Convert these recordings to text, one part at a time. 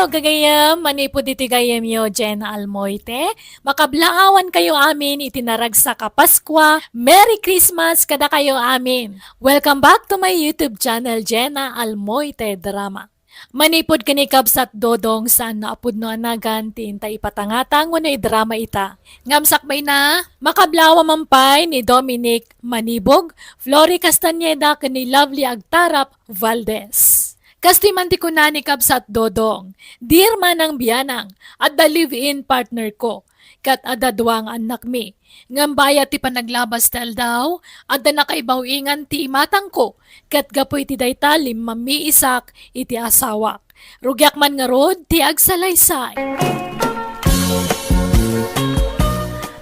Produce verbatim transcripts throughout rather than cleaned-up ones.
Gagayem, manipud iti gayemyo, Jenna Almoite, makablaawan kayo amin iti naragsak a Paskua. Merry Christmas kadakayo amin. Welcome back to my YouTube channel, Jenna Almoite Drama. Manipud ken ni Kabsat Dodong, saan nga a pudno a nagan ti inta ipatangatang wenno idrama ita. Ngem sakbayna, makablaawan man pay ni Dominic Manibog, Flory Castañeda ken ni Lovely Agtarap Valdez. Kastoy man ti kuna ni Kabsat Dodong, "Dear Manang Bianang, adda live-in partner ko, ket adda dua nga annakmi. Ngem bayat ti panaglabas ti aldaw, adda nakaibaw-ingan ti imatangko, ket gapu iti dayta, limmammiisak iti asawak. Rugiak man ngarud ti agsalaysay."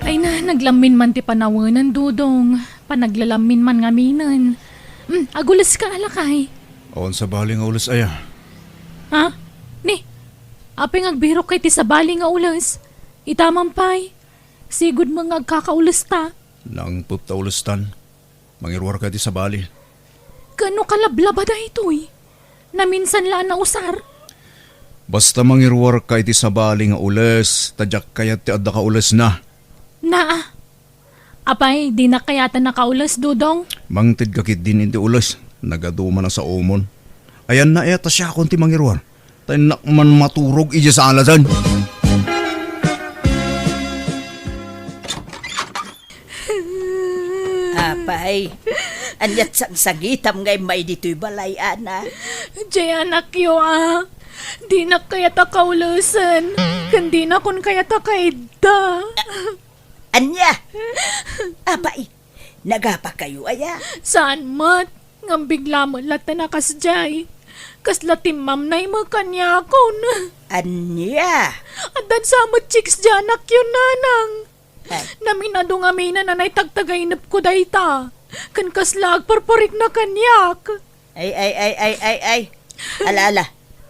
Ay na, naglammin man ti panawen, Dodong. Panaglalammin man ngaminen. Hmm, aguleska a lakay. Awan sabali nga ules aya. Ha? Ni, apay nga agbirok kay ti sabali nga ules? Ita man pay. Sigud met nga agkakaulesta. Nangpet ta ulestan. Mangiruarka iti sabali. Ken no kalablaba daytoy? Naminsan la a nausar? Basta mangiruarka iti sabali nga ules, ta diak kayat ti adda kaulesna. Naa. Apay, dinak kayaten a kaules, Dodong? Mangtedka ketdin iti ules. Nagadu man a saomon. Ayanna aya ta siakon ti mangiruar. Ta innak man maturog idiay saladen. Apay, ania't sangsangitam nga immay ditoy balay, Ana? Diay anakyo a. Dinak kayat a kaulesen, ken dinakon kayat a kaidda. Ania? Apay, nagapakayo aya? Saan met, ngem bigla met latta a kasdiay. Kasla timmamnay met kaniakon. Ania? Addan sa met chicks diay anakyo, Nanang. Ay. Naminadu ngaminen a naitagtagainepko dayta. Ken kasla agparparikna kaniak. Ay, ay, ay, ay, ay, ay. Ala, ala.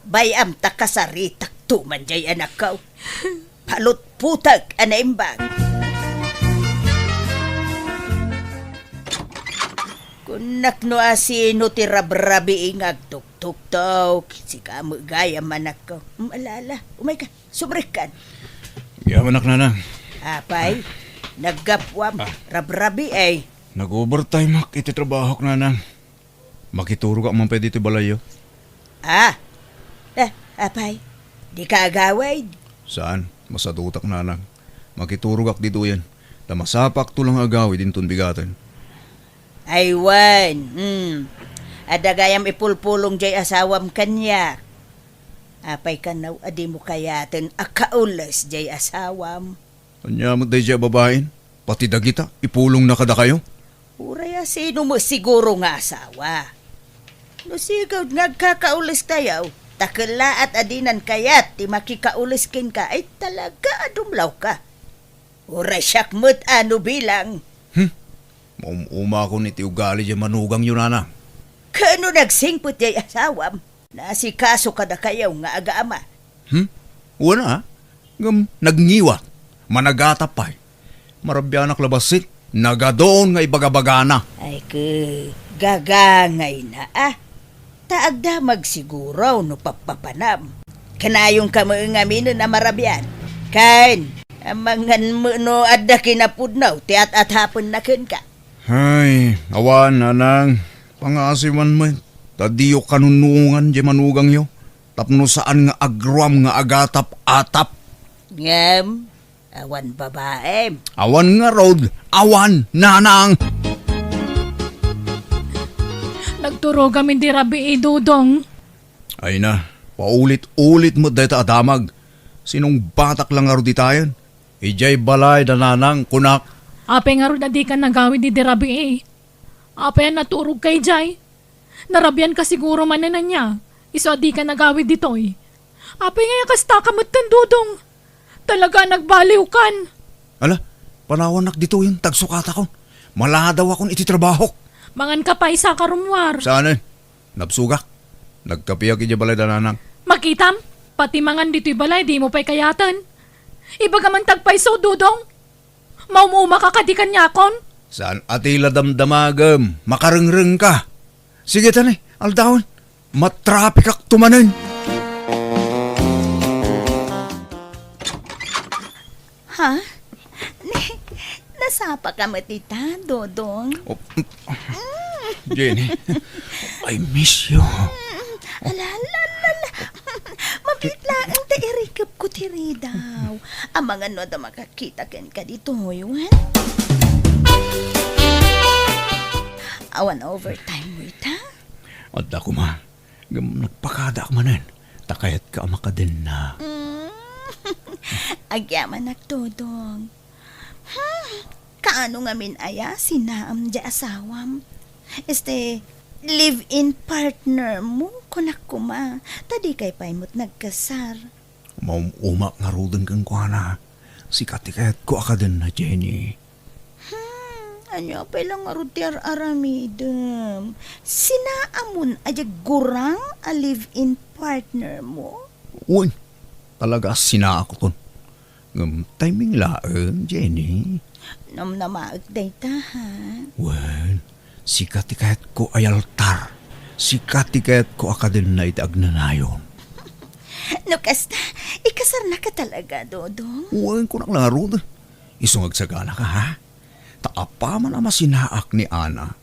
Bay-am ta kasaritakto man diay anakko. Palutputek a naimbag. Kunak no asino ti rabrabii nga agtuktuktok. Sika met gayam, anakko. Mm, ala, ala. Umayka. Sumrekkan. Yamanak, Nanang. Apay, naggapuam. Ah. Rabrabii. Nag-overtime ak iti trabahok, Nanang. Makiturogak man pay ditoy balayyo. Ah. Eh, apay, dika agawid? Saan, masadutak, Nanang. Makiturogak ditoyen. Ta masapakto lang nga agawid inton bigaten. Ay wen, hmm. Adda gayam ipulpulong diay asawam kaniak. Apay kano a dimo kayaten a kaules diay asawam? Ania met daydiay a babaen? Pati dagita, ipulongna kadakayo? Uray a sino met siguro nga asawa. No sigud nga agkakaules tayo, ta kellaat a dinan kayat ti makikaules kenka, ay talaga a dumlawka. Uray siak met a no bilang. Hmm? Maum-umakon iti ugali diay manugangyo, Nanang. Kano nagsingpet diay asawam? Naasikaso kadakayo nga agama. Hmm? Wen a. Ngem nagngiwat. Managatap pay. Marabianak la bassit. Nagadun nga ibagabagana. Ay, ke, gagangayna a. Ta agdamag siguro no pappapanam. Kanayonka met ngaminen a marabian. Ken, amangan met no adda kinapudno ti at-atapenna kenka. Ay, awan, Nanang. Pangaasiwan met. Ta diyo kanunuongan diay manugangyo. Tapno saan nga agruam nga agatap-atap. Ngem, awan babaem. Awan ngarud, awan, Nanang. Nagturogam iti rabii, Dodong. Ay na, paulit-ulit met dayta a damag. Sinungbatak la ngarud ditayen. Idiay balay da Nanang, kunak. Apay ngarud a dika nagawid idi rabii? Apay a naturogka idiay? Narabianka siguro manen ania, isu a dika nagawid ditoy. Apay ngay a kastaka metten, Dodong? Talaga a nagbaliwkan. Ala, panawannak ditoyen ta agsukatakon. Maladawakon iti trabahok. Manganka pay, isaka rummuar. Saanen? Nabsogak. Nagkapiak idiay balay da Nanang. Makitam, pati mangan ditoy balay, dimo pay kayaten. Ibagam man ta agpayso, Dodong. Maum-umaka kadi kaniakon? Saan a ti la damdamagem, makarengrengka. Sige ta ni, aldawen. Matrapikakto manen. Ha? Nasapaka met ita, Dodong? Oh, mm, Jenny, I miss you. Mm, ala, ala, ala, ala. Mabiit laeng ta irikepko ti ridaw. Amangan no adda makakita kenka ditoy, wen? Awan overtime mo ita? Adda koma. Ngem nagpakadaak manen, ta kayatka a makadenna. Mm. Agyamanak, Dodong. Hmm, kaano ngamin aya sinaam diay asawam? Este, live-in partner mo, kunak koma, ta dikay pay met nagkasar. Maum-umak ngaruden kenkuana. Sika ti kayatko a kadenna, Jenny. Hmm, ania pay la ngarud ti ar-aramidem? Sinaamon a diay gurang a live-in partner mo? Wen, talaga a sinaakon. Ngem timing laeng, Jenny. Namnamaek dayta, ha? Wen, sika ti kayatko a yaltar. Sika ti kayatko a kadenna iti agnanayon. No kasta, ikasarnaka talaga, Dodong? Wen, kunak la ngarud. Isu nga agsaganaka, ha? Ta apaman a masinaak ni Ana,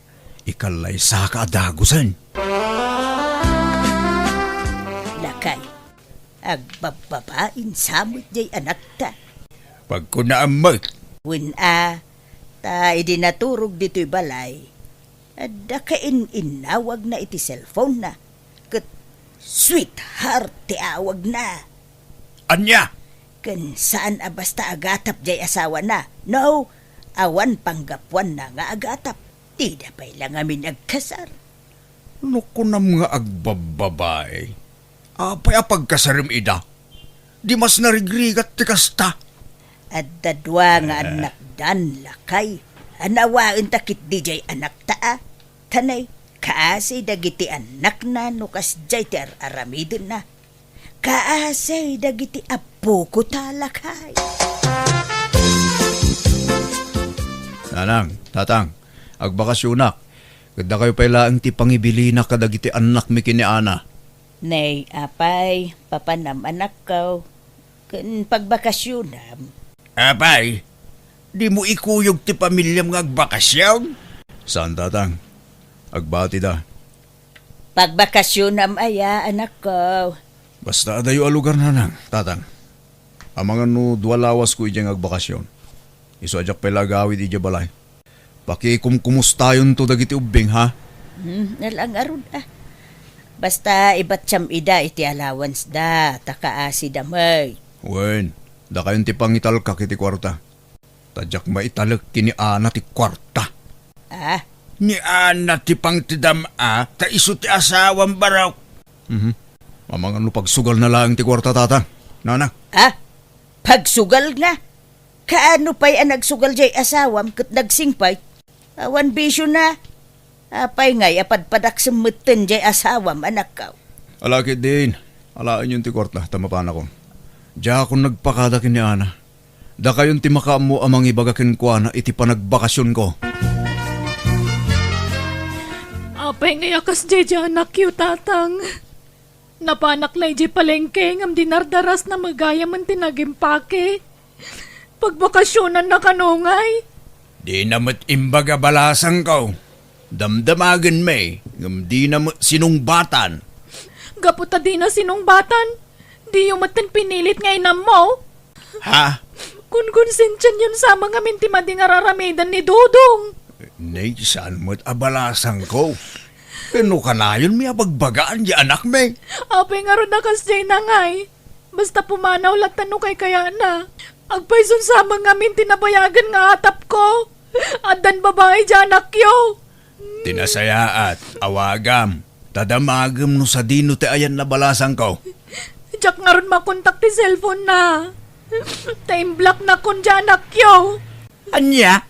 ikalaysaka a dagusen. Lakay, agbabbabain sa met diay anakta. Pagkunaam met. Wen a, ta idi naturog ditoy balay, adda kain-innawagna iti cellphone-na, ket sweetheart ti awagna. Ania? Ken saan a basta agatap diay asawana. No, awan panggapuanna nga agatap. Dida pay la ngamin agkasar. No kunam nga agbabbabae, apay a pagkasarem ida? Di mas narigrigat ti kasta. Adda dua nga Eh. annakdan, lakay. Anawaenta ketdi diay anakta a. Tanay, kaasi dagiti annakna no kasdiay ti ar-aramidenna. Kaasi dagiti appoko ta, lakay. Nanang, tatang, agbakasyonak. Ket dakayo pay laeng ti pangibilina kadagiti annakmi ken ni Ana. Nay, apay, papanam, anakko, ken pagbakasyonam. Apay, dimo ikuyog ti pamiliam nga agbakasyon? Saan, tatang. Agbatida. Pagbakasyonam aya, anakko? Basta adayo a lugar, nanang, tatang. Amangan no dua lawasko idiay nga agbakasyon. Isu a diak pay la agawid idiay balay. Pakikumkumustayonto dagiti ubbing, ha? Hmm, ala ngarud, a. Basta ibatiam ida iti allowance da, ta kaasida met. Wen, dakayon ti pangitalkak iti kuarta. Ta diak maitalek ken ni Ana ti kuarta. Ah? Ni Ana ti pangtedam a, ta isu ti asawam, barok. Mhm. Amangan no pagsugalna laeng ti kuarta, tatang. Nanang. Ah? Pagsugalna? Kaano pay a nagsugal diay asawam ket nagsingpet? Awan bisiona. Apay ngay a padpadaksem metten diay asawam, anakko? Ala ketdin, alaenyon ti kuarta, ta mapanakon. Diakon nagpakada ken ni Ana. Dakayon ti makaammo a mangibaga kenkuana iti panagbakasionko. Apay ngay a kasdiay diay anakyo, tatang? Napanak la idiay palengke ngem dinardarasna met gayamen ti nagimpake. Pagbakasionanna kano ngay? Dina met imbaga balasangko. Damdamagenmi, ngem dina met sinungbatan. Gapu ta dina sinungbatan, diyo metten pinilit nga inammo? Ha? Konkonsensiayon sa amin ngamin ti madi nga ar-aramiden ni Dodong. Nay, saan met a balasangko? Ken no kanayonmi a bagbagaan diay anakmi. Apay ngarud a kasdiay, nanang? Basta pumanaw latta no kaykayatna. Agpayson sa amin ngamin ti nabayagen nga atapko. Addan babai diay anakyo. Ti nasayaat, awagam. Ta damagem no sadino ti ayanna balasangko. Diak ngarud makontak ti cellphone-na. Ta imblocknakon diay anakyo. Ania?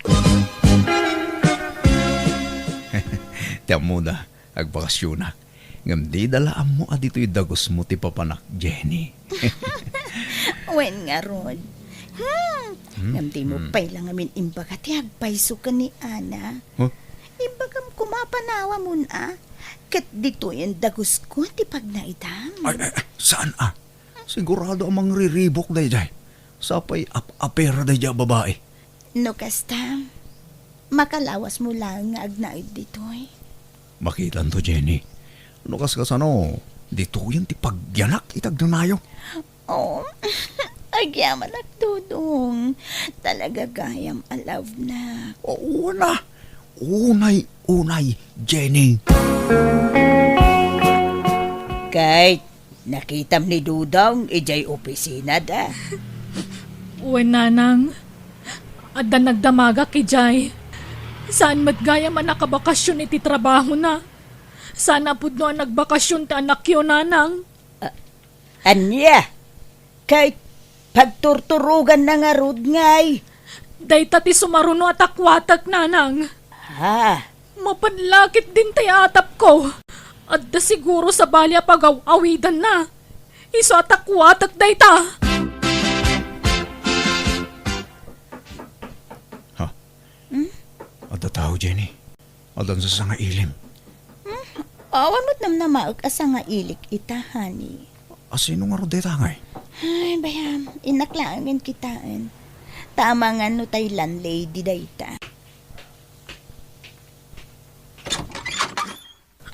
Ti ammoda, agbakasionak. Ngem dida la ammo a ditoy dagusmo ti papanak, Jenny. Wen ngarud. Hmm. Hmm, Ngem dimo hmm. pay la ngamin imbaga ti agpayso ken ni Ana. Huh? Imbagam koma a panawamon a. Ket ditoyen dagusko ti pagnaedam. Ay, ay, ay, saan a? Sigurado a mangriribuk daydiay. Sapay ap-apera daydiay a babai. No kasta, makalawasmo laeng nga agnaed ditoy. Makitanto, Jenny. No kaskasano, ditoyen ti pagyanak iti agnanayon. Oh, agyamanak, Dodong. Talaga gayam a love na. Oo na. Unay-unay, Jenny. Kate, nakitam ni Dodong idiay opisinada? Wen, Nanang. Adda nagdamagak idiay. Saan met gayam a nakabakasyon iti trabahona. Saan a pudno a nagbakasyon ti anakyo, Nanang. Ania? Kay pagturturoganna ngarud ngay? Dayta ti sumaruno a takuatek, Nanang. Ha? Mapanlakit din tay atapko. Adda siguro sabali a pagaw-awidanna. Isu a takuatek dayta. Ha? Hmm? Adda tao, Jenny. Addan sasangailim. Hmm? Awan met namnamaek a sangailik ita, honey. A sino ngarud dayta ngay? Ay, bayam, innak laengen kitaen. Ta amangan no tay landlady dayta.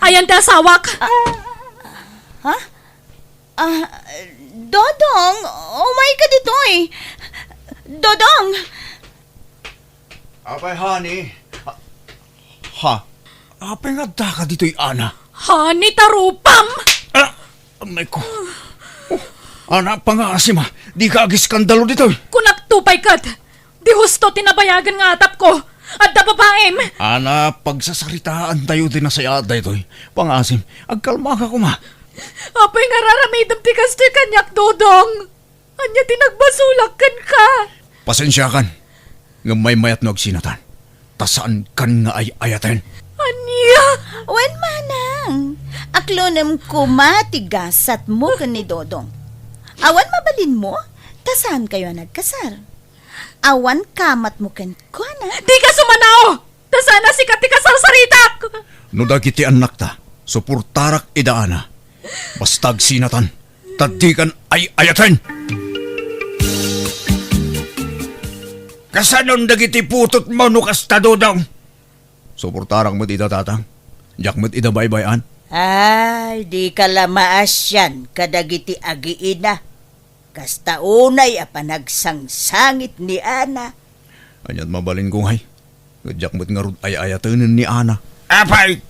Ayan ti asawak! Ah, ha? Ah, Dodong, umay ka ditoy! Dodong! Apay, honey? Ah, ha? Apay nga adda ka ditoy, Ana? Honey, tarupam! Ah, amay ko. Oh, Ana, pangasim a. Di ka agiskandalo ditoy. Kunak to pay ket. Di husto ti nabayagan nga atapko. Adda babaim. Ana, pagsasaritaan tayo ti nasayaat daytoy. Pangasim, agkalma ka koma. Apay nga raramidem ti kastoy kaniak, Dodong? Ania ti nagbasolak kenka? Pasensiakan, ngem maymayat no agsinatan, ta saankan nga ay-ayaten. Ania? Wen, manang, aklonem koma ti gasatmo ken ni Dodong. Awan mabalinmo, ta saankayo a nagkasar. Awan kamatmo kenkuana. Dika sumanao! Ta saan a sika ti kasarsaritak! No dagiti annakta, suportarak ida, Ana. Basta agsinatan, ta dikan ay-ayaten! Kasanon dagiti putotmo no kasta, Dodong? Suportarak met ida, Tatang. Diak met ida baybay-an. Ay, dika la maasian kadagiti agiina. Kasta unay a panagsangsangit ni Ana. Aniat mabalinko ngay? Ket diak met ngarud ay-ayatenen ni Ana. Apay!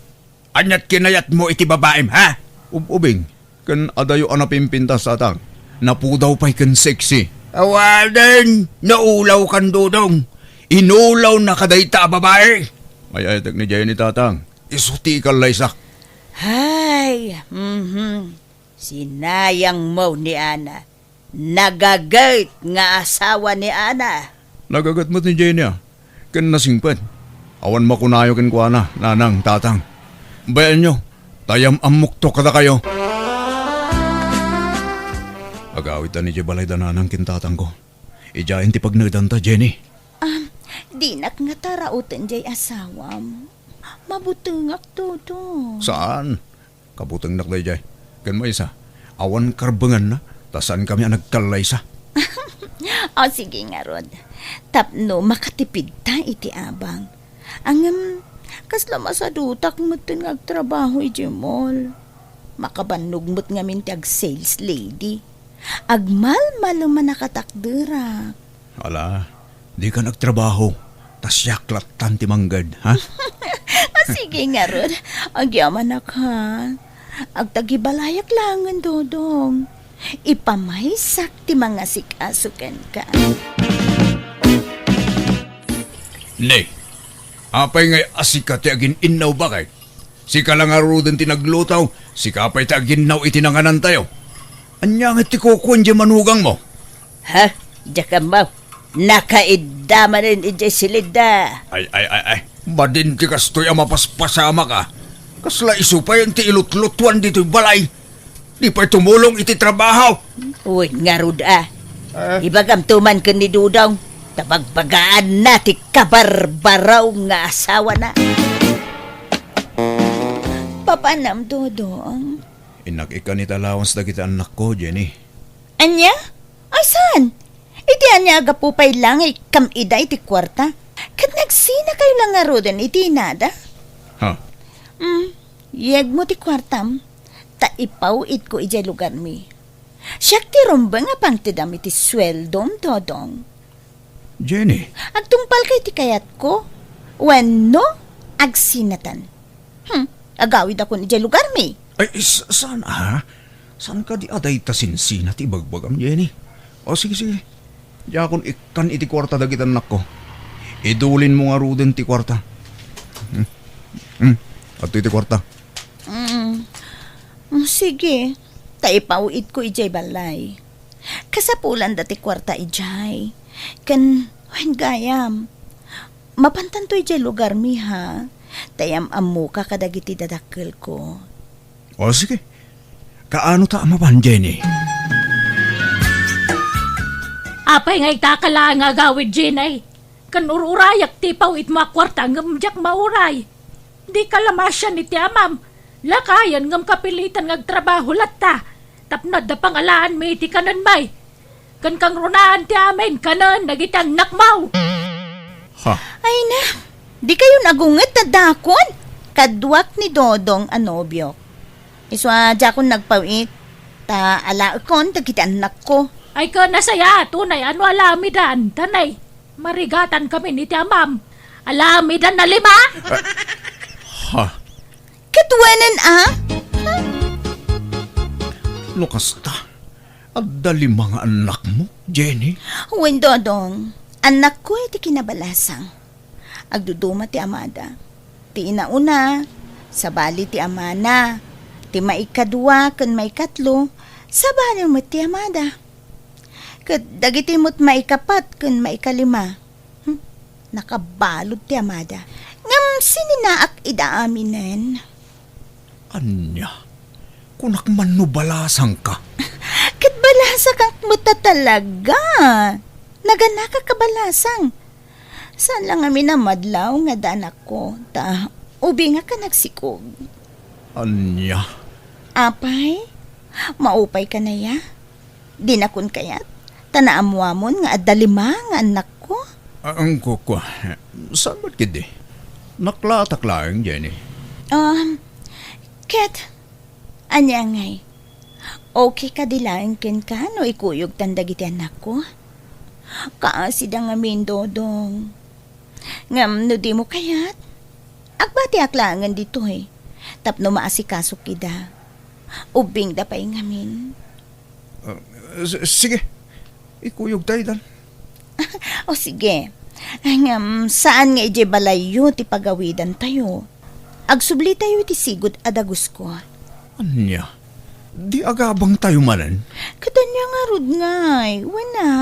Aniat kinayatmo iti babaim, ha? Ub-ubing, ken adayo a napimpintas, Tatang. Napudaw pay ken sexy. Awanen, naulawkan, Dodong. Inulawna kadayta a babai. Ay-ayatek ni Jenny, Tatang. Isu ti ikallaysak. Hay, mhm. Sinayangmo ni Ana. Nagaget nga asawa ni Ana. Nagaget met ni Jenny, a, ken nasingpet. Awan makunayo kenkuana, nanang, tatang. Bayaenyo, ta yam-ammokto kadakayo. Agawidtan idiay balay da nanang ken tatangko. Idiayen ti pagnaedanta, Jenny. Ah, dinak ngata rauten diay asawam. Mabutengak, Dodong. Saan? Kabutengnak daydiay. Ken maysa, awan karbenganna, ta saankami a nagkallaysa. O, sige ngarud. Tapno makatipidta iti abang. Ngem, kasla masadutak metten nga agtrabaho idiay mall. Makabannog met ngamin ti ag-sales lady. Agmalmalem a nakatakderak. Ala, dikan agtrabaho, ta siak lattan ti mangged, ha? Ah, sige ngarud, agyamanak, ha? Agtagibalayak laengen, Dodong. Ipamaysak ti mangasikaso kenka. Ne, apay ngay a sika ti agin-innaw, baket? Sika la ngaruden ti nagluto, sika pay ti aginnaw iti nanganantayo. Ania ngay ti kukuan diay manugangmo? Ha? Diak ammo. Nakaidda manen idiay silidda. Ay, ay, ay, ay. Madin ti kastoy a mapaspasamak a. Kasla isu pay ti ilutlutuan ditoy balay. Di pay tumulong iti trabaho. Wen ngarud a. Ah. Ibagamto man ken ni Dodong, ta bagbagaanna ti kabarbaraw nga asawana. Papanam, Dodong? Innak ikkan iti allowance dagiti annakko, Jenny. Ania? Ay, saan? Iti ania a gapu pay la nga ikkam ida iti kuarta? Ket nagsinakayo la ngaruden iti inada? Ha? Hmm, yegmo ti kuartam, ta ipaw-itko idiay lugarmi. Siak ti rumbeng a pangtedam iti sueldom, Dodong. Jenny. Agtungpalka iti kayatko, wenno agsinatan. Hmm, agawidakon idiay lugarmi. Ay, sa-, saan, ha? Saan kadi a dayta sinsina ti ibagbagam, Jenny? O, sige, sige. Diakon ikkan iti kuarta dagiti annakko. Idulinmo ngaruden ti kuarta. Hmm. Hmm. Adto iti kuarta. Mm. Mm, sige. Ta ipaw-itko idiay balay. Kasapulanda ti kuarta idiay. Ken, wen gayam, mapantanto idiay lugarmi, ha? Ta yam-ammoka kadagiti dadakkelko. O, sige. Kaano ta a mapan, Jenny? Apay nga itaka laeng nga agawid, Jenny? Ken ur-urayak ti ipaw-itmo a kuarta ngem diak mauray. Dika la masian iti amam. Lakayen ngem kapilitan nga agtrabaho latta. Tapno adda pangalaanmi iti kanenmi. Ken kangrunaan ti amin kanen dagiti annakmo. Ha? Ay na, dikayon agunget ta dakon. Kaduak ni Dodong a nobiok. Isu a diakon nagpaw-it, ta alaekon dagiti annakko. Ay ken, nasayaat unay a no alamidan, ta nay, marigatan kamin iti amam. Alamidan a lima? Ha? Ket wenen a? No kasta, adda lima nga annakmo, Jenny? Wen, Dodong, annakko iti kinabalasang. Agduduma ti amada. Ti inauna, sabali ti amana. Ti maikadua ken maikatlo, sabali met ti amada. Ket dagiti met maikapat ken maikalima, hmm, nakabalud ti amada. Ngem sininaak ida aminen. Ania? Kunak man no balasangka? Ket balasakak met a talaga. Naganakak a balasang. Saan la ngamin a madlaw nga adda anakko, ta ubingak a nagsikog. Ania? Apay, maupay ka naya? Dinakon kayat, ta naammoamon nga adda lima nga annakko. Ah, ang kukwa. Saan met ketdi? Naklatak laeng, Jenny. Um, ket, ania ngay? Okay kadi laeng kenka no ikuyogtan dagiti annakko? Kaasida ngamin, Dodong. Ngem no dimo kayat, agbatiak laengen ditoy tapno maasikasok ida. Ubbingda pay ngamin. Ah, s-, sige. Ikuyogta idan. O sige. Ngem saan nga idiay balayyo ti pagawidantayo? Agsublitayo iti sigud a dagusko. Ania? Di agabangtayo manen? Ket ania ngarud ngay? Wen a?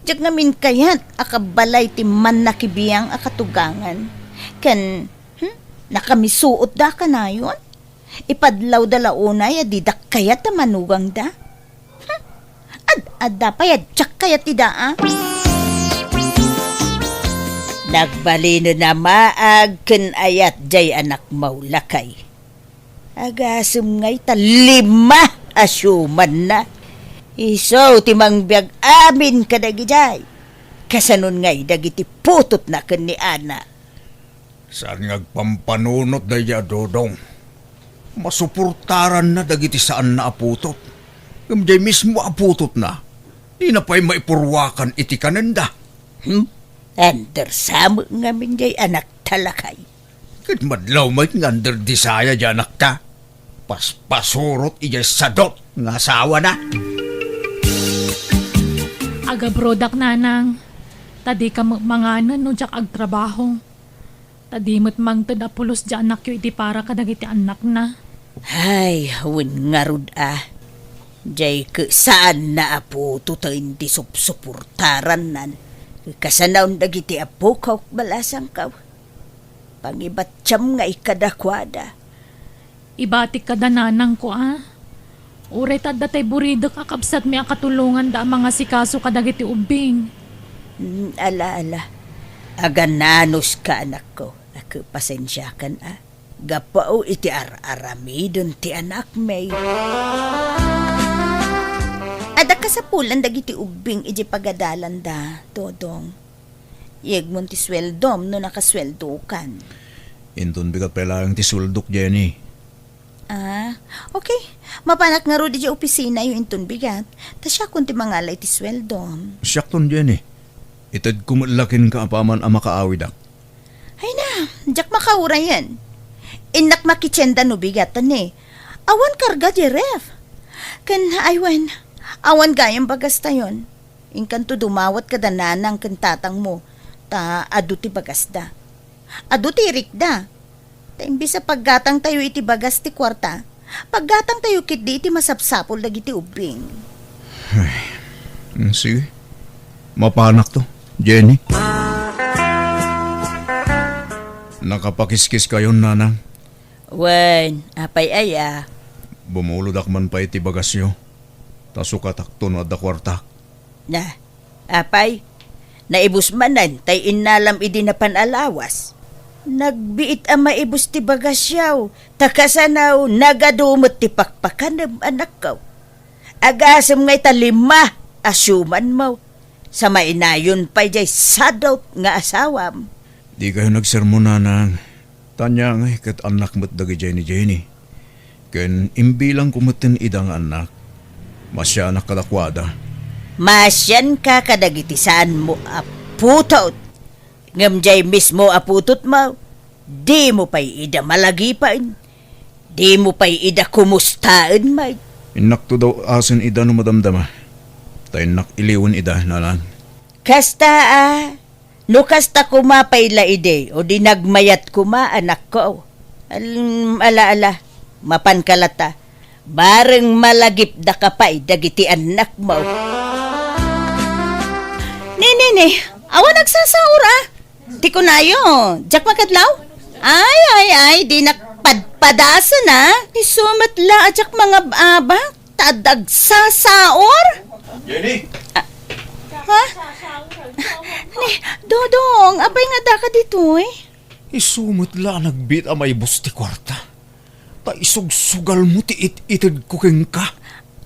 Diak ngamin kayat a kabalay ti mannakibiang a katugangan. Ken, hmm, nakamisuotda a kanayon? Ipadlawda la unay a didak kayat a manugangda? Hmm, ad-adda pay a diak kayat ti daa. Nagbalinen a maag ken ayat jay anakmo, lakay. Agasem ngay ta lima a siumanna. Isu ti mangbiag amin kadagijay. Kasanon ngay dagiti putotna ken ni Ana? Saan nga agpampanunot daydiay a Dodong? Masuportaranna dagiti saanna a putot. Ngem jay mismo a putotna, dina pay maipurwakan iti kanenda. Hmm? Under sa met ngamin jay anakta, lakay. Ket madlaw met nga under desire jay anakta. Paspasurot idiay sadot nga asawana. Agabrodak, nanang, ta dika met manganen no diak agtrabaho. Ta di met mangted a pulos jay anakyo iti para kadagiti annakna. Ay, wen ngarud a. Jay ket saanna a putoten ti supsuportarannan. Kasanaon dagiti apok, balasangko. Pangibattiam ngay kadakuada. Ibatik kada nanangko a. Uray ta adda tay buridek a kabsatmi a katulonganda a mangasikaso kadagiti ubbing. Mm, ala, ala. Agananos ka, anakko. Ket pasensiakan a. Gapu iti ar-aramiden ti anakmi. Adda kasapulan dagiti ubbing idiay pagadalanda, Dodong. Yegmon ti sueldom no nakasueldokan. Inton bigat pay laeng ti sueldok, Jenny. Ah, okay. Mapanak ngarud idiay opisinayo inton bigat, ta siakon ti mangala iti sueldom. Siakton, Jenny. Itedko met la kenka apaman a makaawidak. Ay na, diak makaurayen. Innak makitienda no bigat, ta ne, awan karga diay ref. Ken, ay wen, awan gayam bagastayon. Inkanto dumawat kada nanang ken tatangmo, ta adu ti bagasda. Adu ti irikda. Ta imbes a paggatangtayo iti bagas ti kuarta, paggatangtayo ketdi iti masapsapul dagiti ubbing. Ay, mm, sige. Mapanakto, Jenny. Nakapakiskiskayon, nanang? Wen, apay aya? Bumulodak man pay ti bagasyo, ta sukatakto no adda kuartak. Na, apay, naibus manen tay innalam idi napan a lawas. Nagbiit a maibus ti bagasyaw, ta kasano nagadu met ti pakpakanem, anakko. Agasem ngay ta lima a siumanmo, sa mainayon pay diay sadot nga asawam. Dikayo nagsermon, nanang. Tanya ngay ket annak met dagidiay ni Jenny. Ken imbilangko metten ida nga annak. Maasianak kadakuada. Maasianka kadagiti saanmo a putot. Ngem diay mismo a putotmo, dimo pay ida malagipen. Dimo pay ida kumustaen met. Innakto daw asen ida no madamdama. Ta innak iliwen ida, nanang. Kasta a, no kasta koma pay la idi, o di nagmayat koma, anakko. Al-, ala, ala, mapanka lata. Bareng malagipdaka pay dagiti annakmo. Ni, ni, ni, awan agsasaur, a? Ti kunayo, diak makadlaw? Ay, ay, ay, dinak padpadasen, a? Isu met la a diak mangab-abak, ta adda agsasaur? Jenny! Ha? Ni, Dodong, apay nga addaka ditoy? Isu met la a nagbiit a maibus ti kuarta. Ta isugsugalmo ti it-itedko kenka.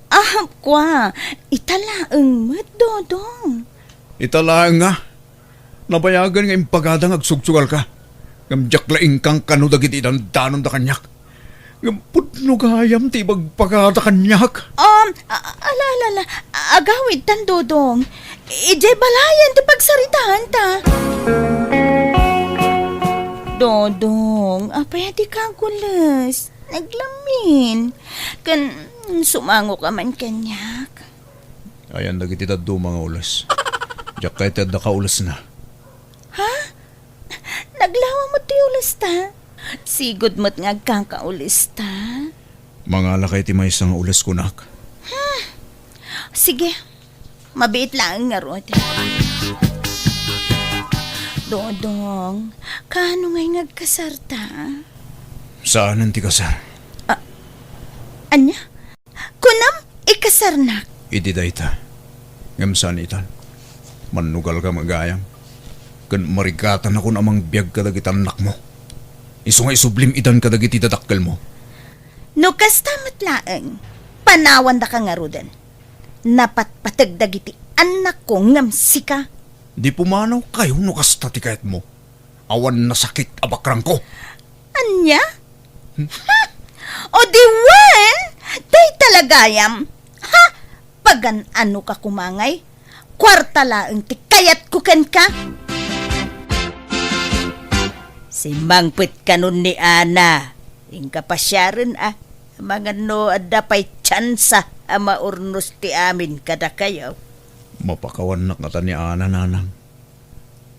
Ah, kua, ita laeng met, Dodong. Ita laeng nga, nabayagen nga impagada nga agsugsugalka. Ngem diak la inkankano dagiti dandanonda kaniak. Ngem pudno gayam ti ibagbaga kaniak. Um, a-, ala, ala, ala. Agawidtan, Dodong. Idiay balayen ti pagsaritaanta. Dodong, apay a dika agules? Naglamin. Ken, sumangoka man kaniak. Ayan dagiti dadduma nga ules. Diak kayat ti adda kaulesna. Ha? Naglawa met ti ulesta? Sigud met nga agkakaulesta. Mangalakay ti maysa nga ules kunak. Hmm. Sige. Mabiit laeng ngarud. Dodong, kaano ngay nga agkasarta? Saanen ti kasar? Ah, ania? Kunam, ikasarnak. Idi dayta. Ngem saan itan. Mannugalka met gayam. Ken marigatanakon a mangbiag kadagiti annakmo. Isu nga isublim itan kadagiti dadakkelmo. No kasta met laeng, panawandaka ngaruden. Napatpateg dagiti annakko ngem sika. Di pumanawkayo no kasta ti kayatmo. Awan nasakit a bakrangko. Ania? Hmm? Ha? O di wen, dayta la gayam. Ha? Pagan-anoka koma ngay? Kuarta laeng ti kayatko kenka. Simmangpet kanon ni Ana. Inka pasiaren a, amangan no adda pay tsansa a maurnos ti amin kadakayo. Mapakawannak ngata ni Ana, nanang.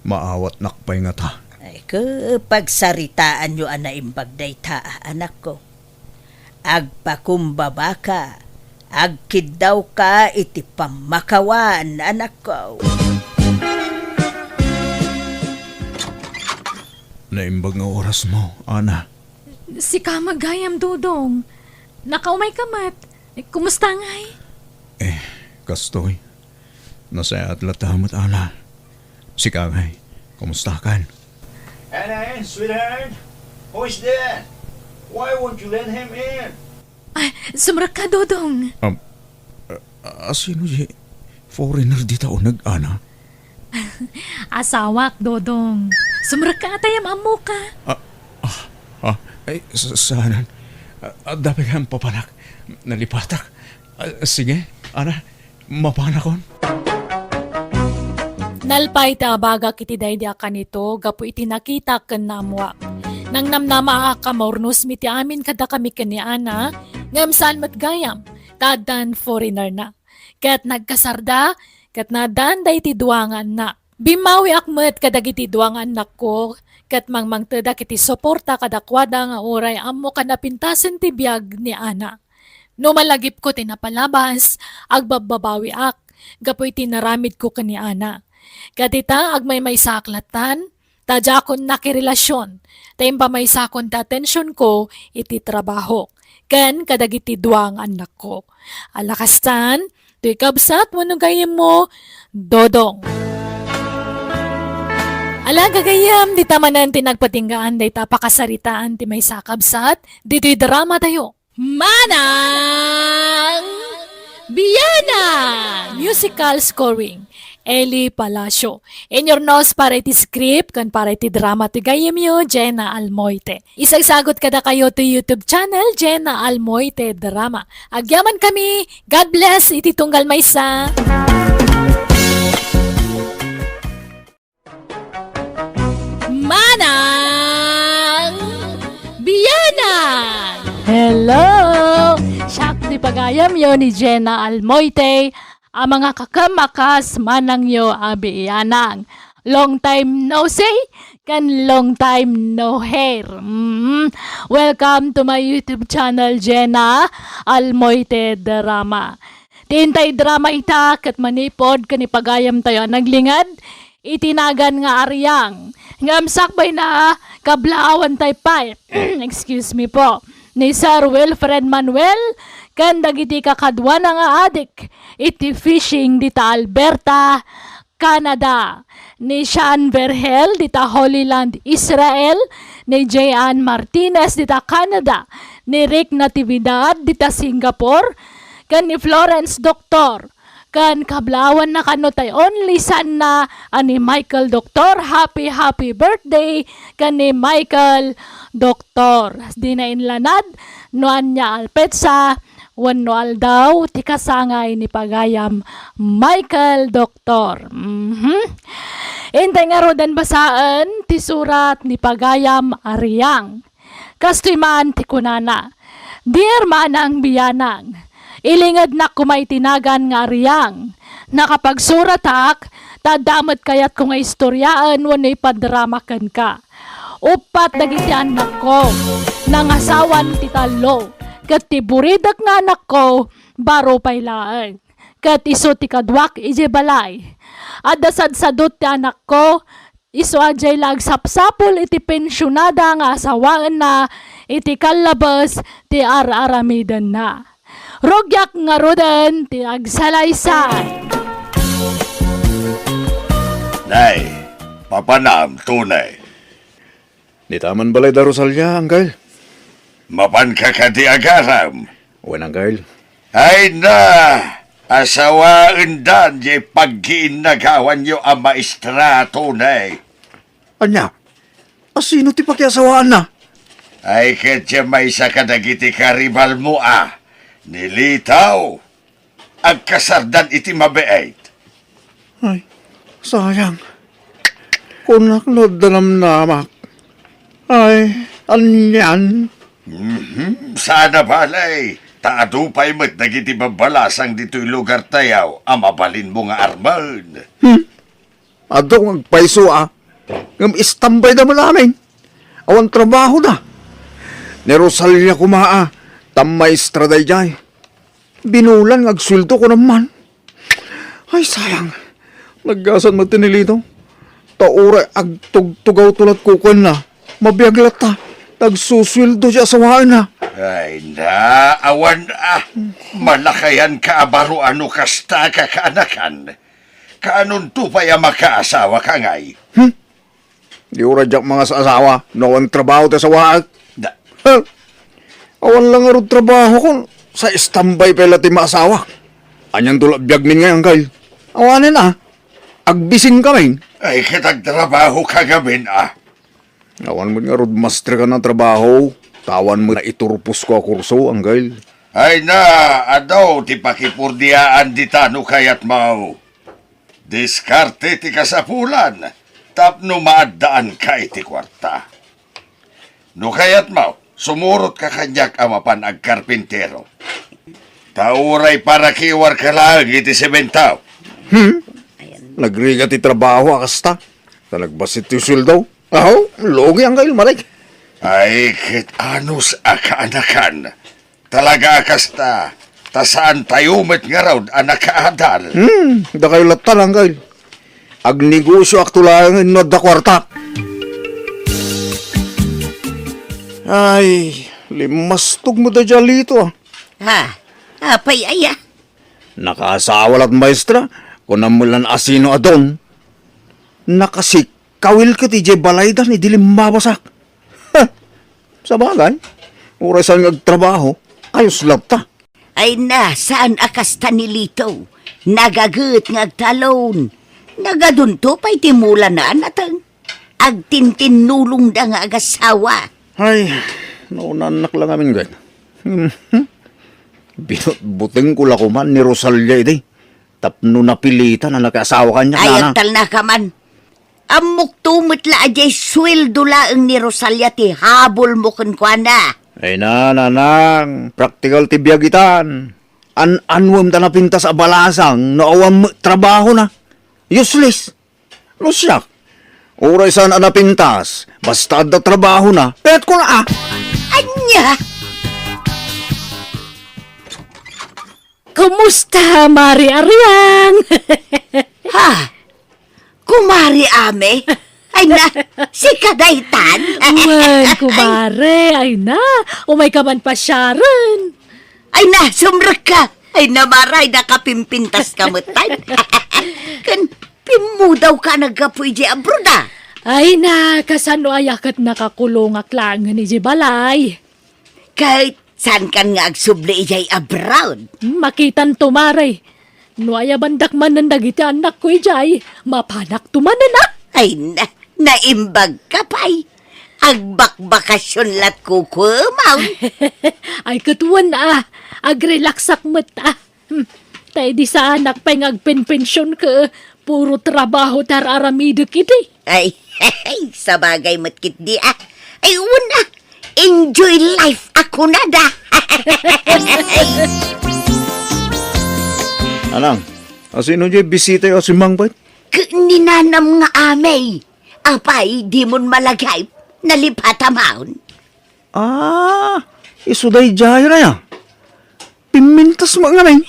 Maawatnak pay ngata. Ay, ke, pagsaritaanyo a naimbag dayta, a, anakko. Agpakumbabaka, agkiddawka iti pammakawan, anakko. Naimbag nga orasmo, Ana. Sika met gayam, Dodong. Nakaumayka met. Kumusta ngay? Eh, kastoy. Nasayaat latta met, Ana. Sika ngay, kumustakan? Ana, sweetheart, who is there? Why won't you let him in? Ay, sumrekka, Dodong. Um, uh, Asino ti foreigner dita uneg, Ana? Asawak, Dodong. Sumrekka ta ammoka. Ah, ah, ah, ay, sa-, saanen. Ah, adda pay papanak. Nalipatak. Ah, sige, Ana, mapanakon. Nalpay ti abagak iti daydi a kanito gapu iti nakitak ken naammoak. Nangnamnamaak a maurnosmi ti amin kadakami ken ni Ana, ngem saan met gayam, ta addan foreigner-na. Ket nagkasarda, ket naaddaanda iti dua nga annak. Bimmawiak met kadagiti dua nga annakko, ket mangmangtedak iti suporta kadakuada nga uray ammok a napintasen ti biag ni Ana. No malagipko ti napalabas, agbabbabawiak gapu iti naramidko ken ni Ana. Ket ita, agmaymaysaak lattan, ta diakon nakirelasion, ta impamaysakon ti atensionko iti trabahok, ken kadagiti dua nga annakko. Ala kastan, toy kabsat wenno gayyemmo, Dodong. Ala gagayyem, dita manen ti nagpatinggaan dayta pakasaritaan ti maysa a kabsat, ditoy drama tayo. Manang Bianang! Musical scoring, Eli Palacio. Inurnos para iti script ken para iti drama ti gayyemyo, Jenna Almoite. Isagsagut kadakayo ti YouTube channel, Jenna Almoite Drama. Agyamankami, God bless iti tunggal maysa. Manang Bianang! Hello! Siak ti pagayamyo ni Jenna Almoite, a mangakakem a kas manangyo a bianang. Long time no see, ken long time no hear. Mm. Welcome to my YouTube channel, Jenna Almoite Drama. Ti intay drama ita ket manipud ken ipagayamtayo a naglinged iti nagan nga Ariang. Ngem sakbayna, kablaawan tay pay, excuse me po, ni Sir Wilfred Manuel ken dagiti kakaduana nga adik iti fishing dita Alberta, Canada, ni Sean Vergel dita Holy Land, Israel, ni Jean Martinez dita Canada, ni Rick Natividad dita Singapore, ken ni Florence Doctor, ken kablaawanna kano tay only son-na a ni Michael Doctor. Happy, happy birthday ken ni Michael Doctor. Dina inlanad no ania a petsa wenno aldaw ti kasangay ni pagayam Michael Doctor. Mhm. Intay ngaruden basaen ti surat ni pagayam Ariang. Kastoy man ti kunana, "Dear Manang Bianang, ilingednak koma iti nagan nga Ariang. Nakapagsuratak, ta adda met kayatko nga istoriaen wenno ipadrama kenka. Uppat dagiti annakko, nangasawan ti tallo, ket ti buridek nga anakko, baro pay laeng. Ket isu ti kaduak idiay balay. Adda sadsadut ti anakko, isu a diay la agsapsapul iti pensionada nga asawaenna iti kallabes ti ar-aramidenna. Rugiak ngaruden ti agsalaysay." Nay, papanam, Tony. Dita man balay da Rosalia, Angkel. Mapanka kadi agaram? Wen, Angkel. Ay na! Asawaendan diay paggiinnagawanyo a maestra, Tony. Ania? Asino ti pakiasawaanna? Ay, ket diay maysa kadagiti karibalmo a, ni Litaw. Agkasardan iti mabiit. Ay, sayang. Kunak no adda namnamak. Ay, anian? Mhm, saan a bale, ta adu pay met dagiti babbalasang ditoy lugartayo a mabalinmo nga armen. Hmm? Adu nga agpayso a, ngem istanbayda met amin. Awan trabahoda. Ni Rosalia koma a, ta maestra daydiay. Binulan nga agsueldo kunam man. Ay, sayang. Naggasat met ti ni Lito. Ta uray agtugtugawto latko kenna, mabiag latta ta agsusueldo ti asawaenna. Ay na, awan a. Malakayanka a baro a no kasta a kakaanakan. Kaanonto pay a makaasawaka ngay? Hmm? Di uray diak mangas-asawa no awan trabaho ti asawaek. Da- Ha? Awan la ngarud trabahokon, sa istambay pay la ti maasawak. Anianto la biagmin ngay, Angkel? Awanen a. Agbisin kami. Ay, ket agtrabaho ka gamin a. Awan met ngarud master ka na trabaho. Tawan met naiturpos ko a kurso, Angkel. Ay na, adu ti pakipurdiaan dita no kayat mo. Diskarte ti kasapulan tapno maaddaanka iti kuarta. No kayatmo, sumurot ka kaniak a mapan agkarpintero. Ta uray parakiwar ka laeng iti semento. Hmm? Nagrigat ti trabaho a kasta. Ta nagbassit ti sueldo. Aho, lugi ang kailmarik. Ay, ket anus a kaanakan. Talaga a kasta, ta saan tayo met ngarud a nakaadal. Hmm, dakayo latta, Angkel. Agnegosyo ak to laeng no adda kuarta. Ay, limmastog met da Jalito, ah. Ha? Apay aya? Nakaasawa lat maestra, kunam met lan asino a don. Nakasikkawil ket idiay balayda ni di limmabasak. Ha! Sabagay, uray saan nga agtrabaho, ayos latta. Ay na, saan a kasta ni Lito? Nagaget nga agtalon. Nagadunto pay ti mulana a nateng. Agtintinnulongda nga agasawa. Ay, naunannak la ngamin, gayna. Binutbuteng ko la koman ni Rosalia idi. Tapno napilitan a nakiasawa kaniak, nana. Ay, agtalna ka man. Ammok to met la a diay sueldo laeng ni Rosalia ti habol mo kenkuana. Ay na, nanang, praktikal ti biag itan. An-anuem ta napintas a balasang no awan met trabahona. Useless. No siak, uray saan a napintas, basta adda trabahona, kayatko na, ah. Ania? Kumusta, Mari Ariang? Ha? Kumari Ame? Ay na, sika daytan? Wen, kumare, ay na, umay ka man pasiaren. Ay na, sumrekka. Ay na, Mara, ay nakapimpintas ka met, tan. Ken pimmudaw ka naggapu idiay abroad, a? Ay na, kasano aya ket nakakulongak laengen idiay balay. Ket saan kan nga agsubli idiay abroad? Hmm, makitan to, Mare. No ayabandak manen dagiti annakko idiay, mapanak to manen, a? Ay na, naimbag ka pay. Agbakbakasyon lat kukuem, a? Ay, ket wen, a. Agrelaxak met, a. Hmm. Ta idi saanak pay nga agpenpension ket puro trabaho ti ar-aramidek idi. Ay, sabagay met ketdi, a. Ay, wen, a. Enjoy life a kunada. Anang, asino diay bisita a simmangpet? Ket ni nanam nga amey. Apay, dimon malagip? Nalipata maon. Ah, isu daydiay, Raya. Pimmintas met ngamin.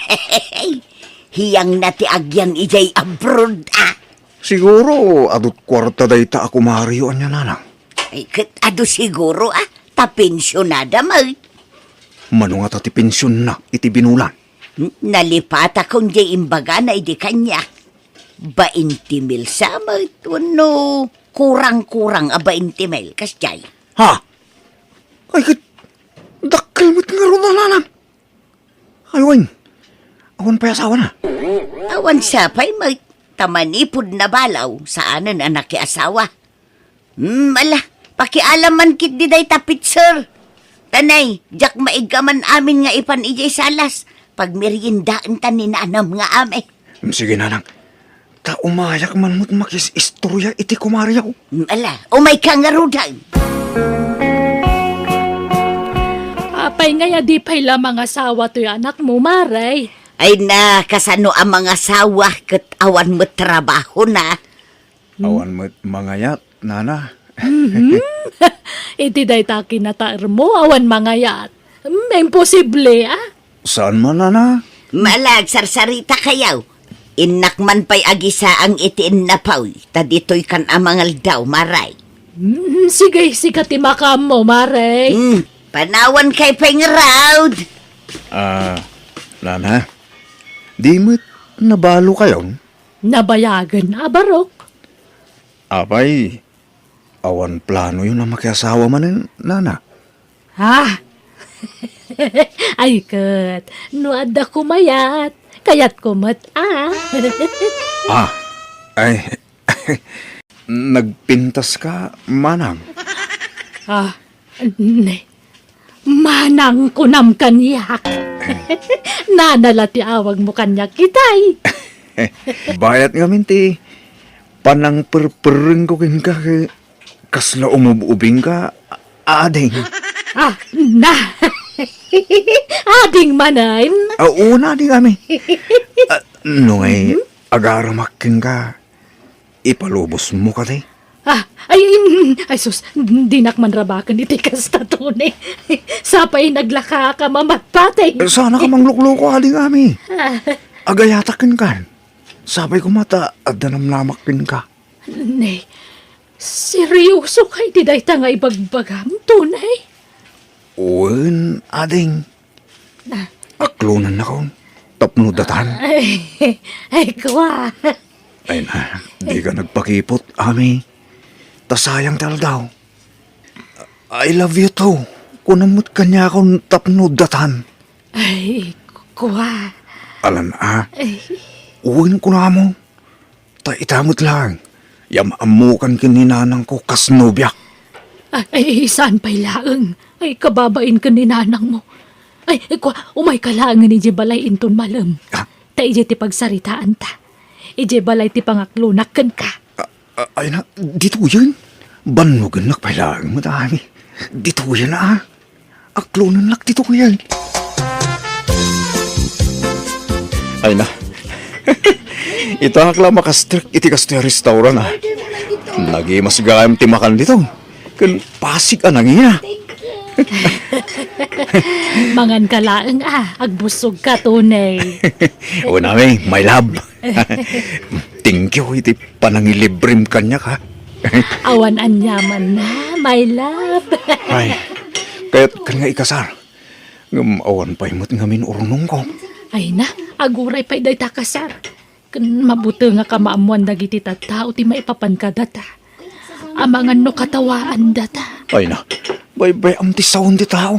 Hiyangna ti agyang idiay abroad, a. Siguro, adut kuarta dayta a kumariyo ania, nanang. Ay, ket adu siguro, a. Ta pensionada met. Mano ngata ti pensionna iti binulan? N-, nalipatakon diay imbagana idi kaniak. Bainti mil sa met wenno kurang-kurang a bainti mil, kasdiay. Ha? Ay, ket dakkel met ngarud a, nanang. Ay, wen, awan pay asawana? Awan sa pay met, ta manipud nabalaw, saanen a nakiasawa. Hmm, ala, pakialam man ketdi dayta pitser. Tanay, diak maiggaman amin nga ipan idiay salas. Pagmeriendaenta ni nanam nga amey. Hmm, sige, nanang. Ta umayak man met makis-istorya iti kumariyo. Hmm, ala, umay ka ngaruden. Apay ngay a di pay la mangasawa toy anakmo, Mare? Ay na, kasano a mangasawa ket awan met trabahona? Hmm? Awan met mangayat, nana. Mhm. Iti dayta kinataermo, awan mangayat. Hmm, imposible, a. Saan man, nana? Mala, agsarsarita kayo. Innak man pay agisaang iti innapoy, ta ditoy kan a mangaldaw, Mare. Hmm, sige, sika ti makaammo, Mare. Hmm, panawan kay pay ngarud. Ah, nana, di met nabalo kayon? Nabayagen a barok. Apay, awan planoyon a makiasawa manen, nana? Ha? Ay ket, no adda kumayat, Kayatko met, a. Ah, ay, nagpintas ka, manang? Ah, ne. Manang kunam kaniak. Nana la ti awagmo kaniak itay. Bayat ngamin ti panangperperrengko kenka, ket kasla umub-ubingka, ading. Ah, na. Ading manen. Ah, una, ading ami. Ah, no ngay, agaramak kenka, ipalubosmo kadi? Ah, ay, mm, ay sus, dinak man rabaken iti kasta, Tony. Sapay naglaka ka mamatpatay. Sana ka manglukloko, ading ami. Ah. Agayatak kenkan. Sapay koma ta adda namnamak kenka. Ne, serioso ka iti dayta nga ibagbagam, Tony? Wen, ading. Ah. Aklonennakon tapno datan. Ay, ay, kua. Ay na, dika nagpakipot, ami. Ta sayang ti aldaw. "I love you too," kunam met kaniakon tapno datan. Ay, kua. Alan a. Ay. Wen kunamon. Ta ita met laeng, ya maammokan ken ni nanangko kas nobiak. Ay, ay, saan pay laeng? Ay, kababain ken ni nanangmo. Ay, kua, umayka laengen idiay balay inton malem. Ah? Ta idiay ti pagsaritaanta. Idiay balay ti pangaklonak kenka. Ah, ah, ay na, ditoyen. Bannogennak pay laeng met, ami. Ditoyen, a. Aklonennak ditoyen. Ay na. Itaak la makastrek iti kastoy a restaurant, a. Nagimas gayam ti makan dito. Ken pasig a nangina. Manganka laeng, a. Agbussogka, Tony. Wen, ami, my love. Thank you iti panangilibrem kaniak, ha? Awan aniamanna, my love. Ay, kayatkan nga ikasar. Ngem awan pay met ngamin urnongko. Ay na, aguray pay dayta kasar. Ken mabutengak a maammoan dagiti tattao ti maipapan kadata. Amangan no katawaandata. Ay na, baybay-am ti sawen ti tao.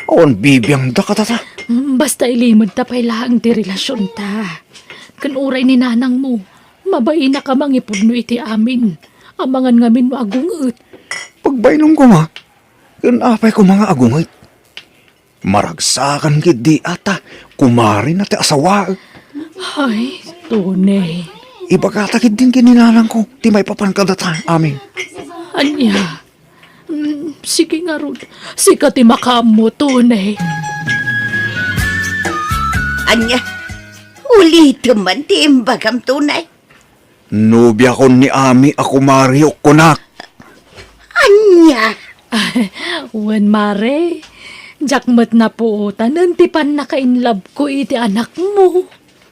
Awan bibiangda kadata. Mm, basta ilimedta pay laeng ti relasionta. Ken uray ni nanangmo, mabainak a mangipudno iti amin. Amangan ngamin no agunget. Pagbainonko nga, ken apay koma nga agunget? Maragsakan ketdi a ta kumarina ti asawaek. Ay, Tony. Ibagata ketdin ken ni nanangko ti maipapan kadata amin. Ania? Mm, sige ngarud, sika ti makaammo, Tony. Ania? Ulitem man ti imbagam, Tony. Nobiakon ni Ami a kumariok kunak. Ania? Wen, Mare. Diak met napuotanen ti pannakainlabko iti anakmo.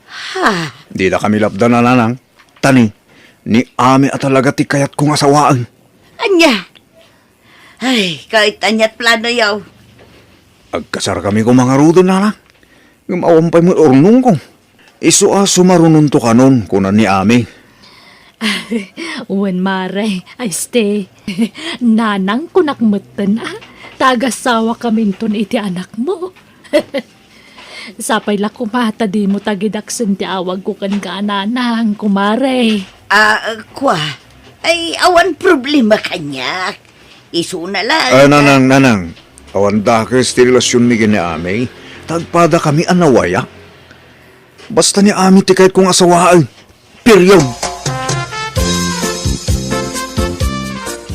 Ha? Didakami lapdan, nanang. Ta ni, ni Ami a talaga ti kayatko nga sawaen. Ania? Ay, ket ania't planoyo? Agkasarkami koma ngaruden, nanang. Ngem awan pay met urnongko. Isu a sumarunonto kanon, kuna ni Ami. Wen, Mare. Ay, este. Nanang kunak metten, a. Ta agasawakaminton iti anakmo. Sapay la koma ta dimo tagidaksen ti awagko kenka a nanang, kumare. Ah, kua. Ay, awan problema kaniak. Isuna la. Ah, nanang, nanang. Awan dakes ti relasionmi ken ni Ami. Ta agpadakami a nawayak. Basta ni Ami ti kayatko nga asawaen. Period.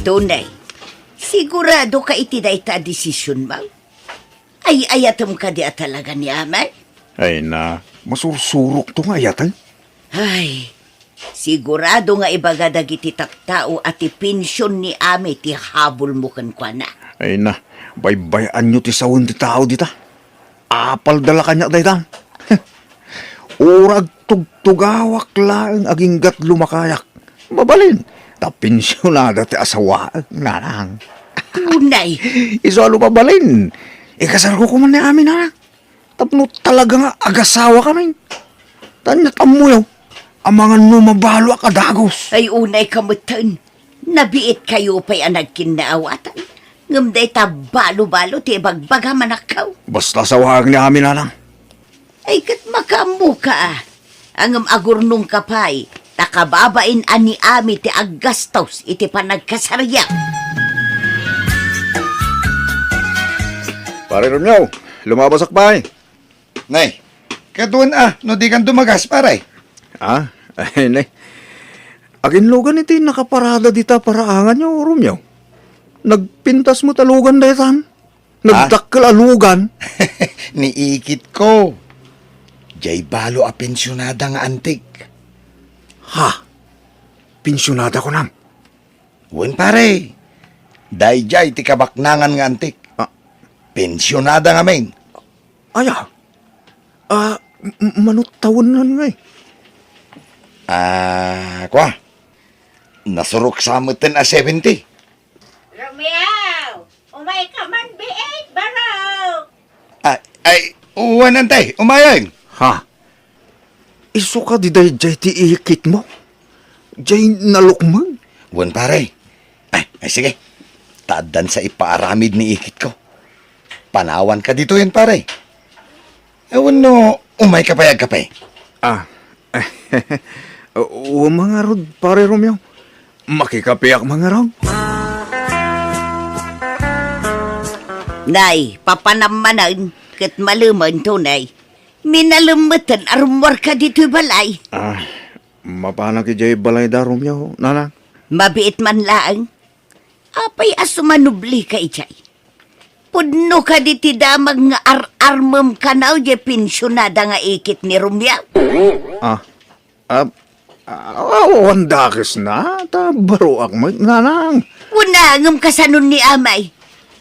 Tunay, sigurado ka iti dayta a desisionmo? Ay-ayatem kadi a talaga ni Ami? Ay na, masursurokto nga ayaten. Ay, sigurado nga ibaga dagiti tattao a ti pension ni Ami ti habulmo kenkuana. Ay na, baybay-anyo ti sawen ti tao dita. Apalda la kaniak dayta. Uray agtugtugawak laeng agingga't lumakayak. Mabalin, ta pensionada ti asawaek, nanang. Tunay. Isu a no mabalin, ikasarko koma ni Ami, nanang. Tapno talaga nga agasawakami. Ta ania't ammoyo, amangan no mabaloak a dagus. Ay, unay ka metten. Nabiitkayo pay a nagkinnaawatan. Ngem dayta balobalo ti ibagbagam, anakko. Basta asawaek ni Ami, nanang. Ay, ket makaammoka, a. Ngem agurnongka pay, ta kababain a ni Ami ti aggastos iti panagkasariak. Pare Romeo, lumabasak pay. Nay, kaduan a, no di kan dumagas, pare. Ah, ay, nay. Aginlugan iti nakaparada dita paraangan yo, Romeo. Nagpintas met a lugan daytan. Ah? Nagdakkel a lugan. Ni ikit ko. Jay balo a pensionada nga antik. Ha? Pensionada kunam? Wen, pare. Dayjay ti kabaknangan nga antik. Ah. Pensionada ngamin. Aya? Ah, m-, m-, mano tawenna ngay? Ah, kwa. Nasurok sa meten a seventy. Romeo, umay ka man biit, baro. Ay, ay, wen, antay, umayen. Ha? Isu kadi dayjay ti ikitmo? Jay nalukmeng? Wen, pare. Ay, ay, sige. Ta addan sa ipaaramid ni ikitko. Panawanka ditoyen, pare. Awan no, umayka pay agkape. Ah. Umangan ngarud, Pare Romeo. Makikapeak man ngarud. Nay, papanam manen, ket malemen, tunay. Minalem meten a rummuarka ditoy balay. Ah, mapanak idiay balayda, Romeo, nanang? Mabiit man laeng. Apay a sumanublika idiay? Pudno kadi ti damag nga ar-armem kano diay pensionada nga ikit ni Romeo? Ah, ah, ah, awan dakesna, ta baroak met, nanang. Kuna, ngem kasano ni amay?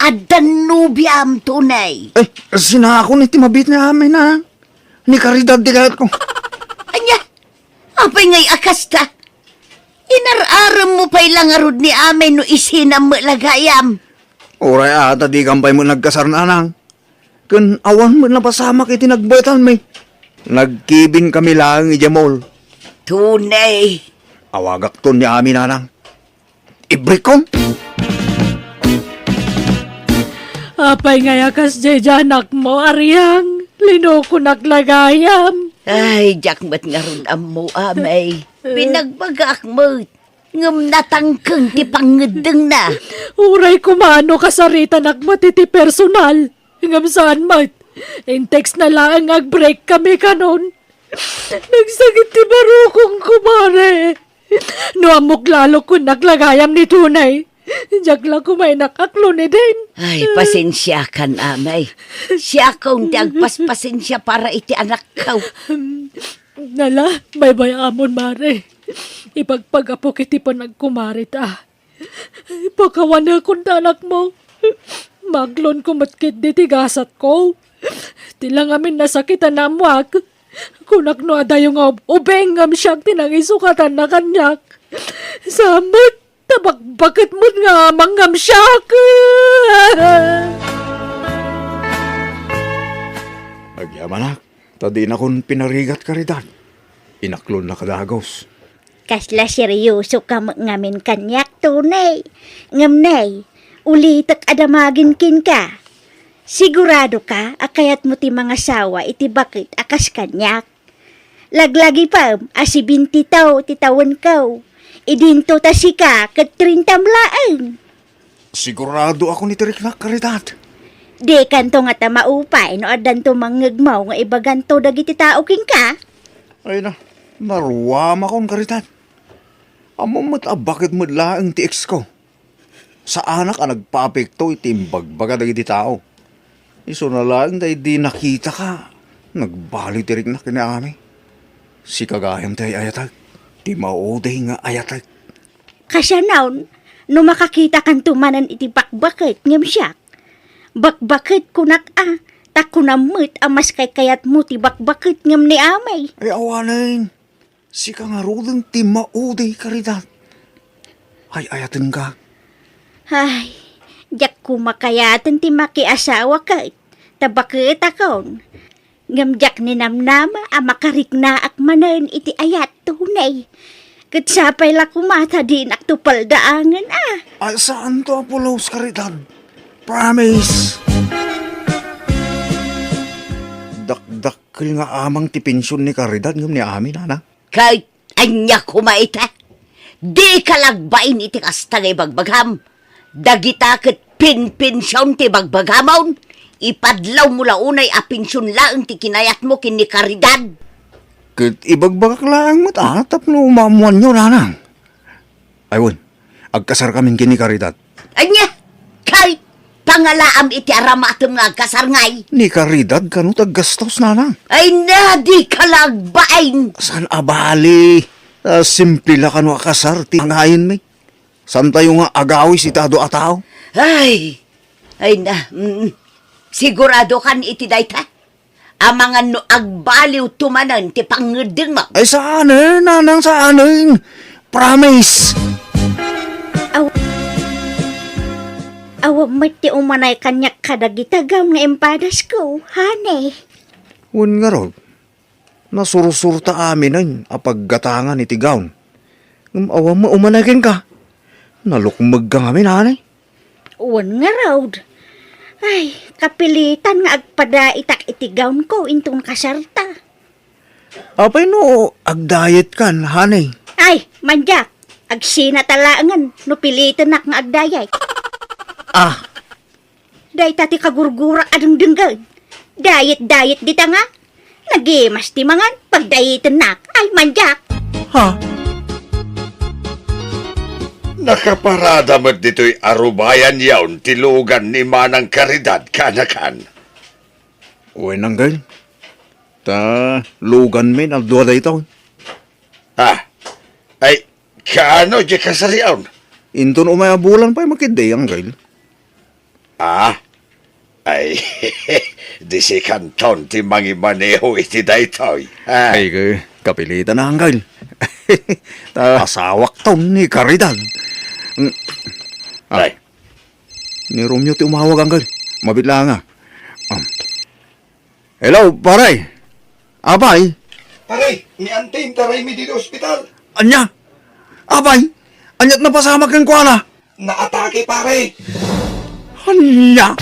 Addan nobiam, tunay. Ay, sinakon iti mabiit ni amay, nanang. Ni Caridad ti kayatko. Ania? Apay ngay a kasta? Inar-aremmo pay la ngarud ni amay no isinam met la gayam. Uray a ta dikam pay met nagkasar, nanang. Ken awan met napasamak iti nagbaetanmi. Nagkibin kami laeng idiay mall. Tunay. Awagakton ni amay, nanang. Ibrikon? Apay ngay a kasdiay diay anakmo, Ariang? Linokonak la gayam. Ay, diak met ngarud ammo, amay. Binagbagaak met. Ngem natangken ti pangngeddengna. Uray koma no kasaritanak met iti personal. Ngem saan met. In-text na laeng nga agbreak kami kanon. Nagsakit ti barokon, kumare. No ammok lalo, kunak la gayam ni Tunay. Diak la koma inakaklo ni Din. Ay, pasensiakan, amay. Siakon ti agpaspasensia para iti anakko. Nala, baybay-amon, mare. Ipagpagapok iti panagkumarita. Pakawanekon ta anakmo. Maaklonko met ketdi ti gasatko. Ti la ngamin nasakitan a ammoak. Kunak no adayo nga ub-, ubing ngem siak ti nangisukatanna kaniak. Saan met, ta bakbaket met nga amang ngem siak. Agyamanak, ta dinakon pinarigat, Caridad. Inaklonna kadagus. Kasla seriosoka met ngamin kaniak, Tunay. Ngem, Nay, ulitek a damagin kenka. Siguradoka a kayatmo ti mangasawa iti baket a kas kaniak? Laglagipem a seventy-two ti tawenko. Idinto ta sika ket trintam laeng. Siguradoakon iti riknak, Caridad. Dikanto ngata maupay no addanto mangngegmo nga ibaganto dagiti tao kenka? Ay na, naruamakon, Caridad. Ammom met a baket met laeng ti ex ko. Saanak a nagpapikto iti imbagbaga dagiti tao. Isuna laeng ta idi nakitaka, nagbali ti riknak ken ni Ami. Sika gayam ti ay-ayatek, ti maudi nga ayatek. Kasano, no makakitakanto manen iti bakbaket ngem siak? Bakbaket kunak a, ta kunam met a mas kaykayatmo ti bakbaket ngem ni Ami. Ay, awanen. Sika ngaruden ti maudi, Caridad. Ay-ayatenka. Ay, diak koma kayaten ti makiasawa ket ta baketakon. Ngem diak ninamnama a makariknaak manen iti ayat, Tunay. Ket sapay la koma ta dinakto paldaangen a. Ay, saanto a pulos, Caridad. Promise. Dakdak Apil nga amang ti pension ni Caridad ngem ni amin, nanang. Kay ania koma ita? Dika la agbain iti kasta nga ibagbagam. Dagita ket pinpension ti bagbagamon. Ipadlawmo la unay a pension laeng ti kinayatmo ken ni Caridad. Ket ibagbagak laeng met a tapno maammoanyo, nanang. Ay wen, agkasarkamin ken ni Caridad. Ania? Kay pangalaam iti aramatem nga agkasar ngay? Ni Caridad kano ti aggastos, nanang? Ay na, dika la agbain. Saan a bali? Ah, simple la kano a kasar ti pangayenmi. Saantayo nga agawis iti adu a tao? Ay, ay na, mm, sigurado kan iti dayta? Amangan no agbaliwto manen ti pangngeddengmo. Ay, saanen, nanang, saanen. Promise. Aw-, awan met ti umanay kaniak kadagita gown nga impadasko, honey. Wen ngarud, nasursurta aminen a paggatangan iti gown. Ngem awan met umanay kenka. Nalukmegka ngamin, honey. Wen ngarud. Ay, kapilitan nga agpadaitak iti gownko inton kasarta. Apay no agdietkan, honey? Ay, mandiak. Agsinata laengen no pilitennak nga agdiet. Ah. Dayta ti kagurgurak a dengdenggen. Diet-diet dita nga. Nagimas ti mangan, pagdayitennak. Ay, mandiak. Ha? Nakaparada met ditoy a rubayan yaon ti lugan ni Manang Caridad, kaanakan. Wen, Anggail. Ta luganmin a dua daytoy. Ah, ay, kaano diay kasarion? Inton umay a bulan pay makiddi, Anggail. Ah, ay, di sikanton ti mangimaneho iti daytoy. Ah. Ay, ka-, kapilitan na, Anggail. Ta asawakton ni Caridad. Mm. Ah. Ay. Ni Romeo ti umawag, Anggail. Mabiit laeng, ah. Um. Hello, pare. Apay? Pare, ni Anting, taraymi ditoy ospital. Ania? Apay? Ania't napasamak kenkuana? Naatake, pare. Ania?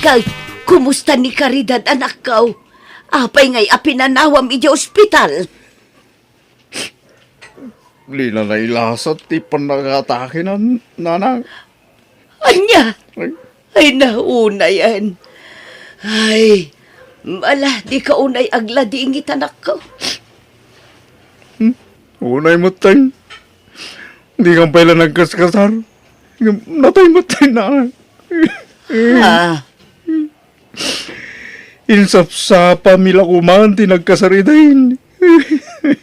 Kay, kumusta ni Caridad, anakko? Apay ngay a pinanawam idiay ospital? Dina nailasat ti pannakaatake na, nanang. Ania? Ay. Ay, naunayan. Ay, ala, dika unay agladingit, anakko. Hmm? Unay met tay. Dikan pay la nagkaskasar. Natay met tay, nanang. Ah. Insapsapami la koman ti nagkasar idiay.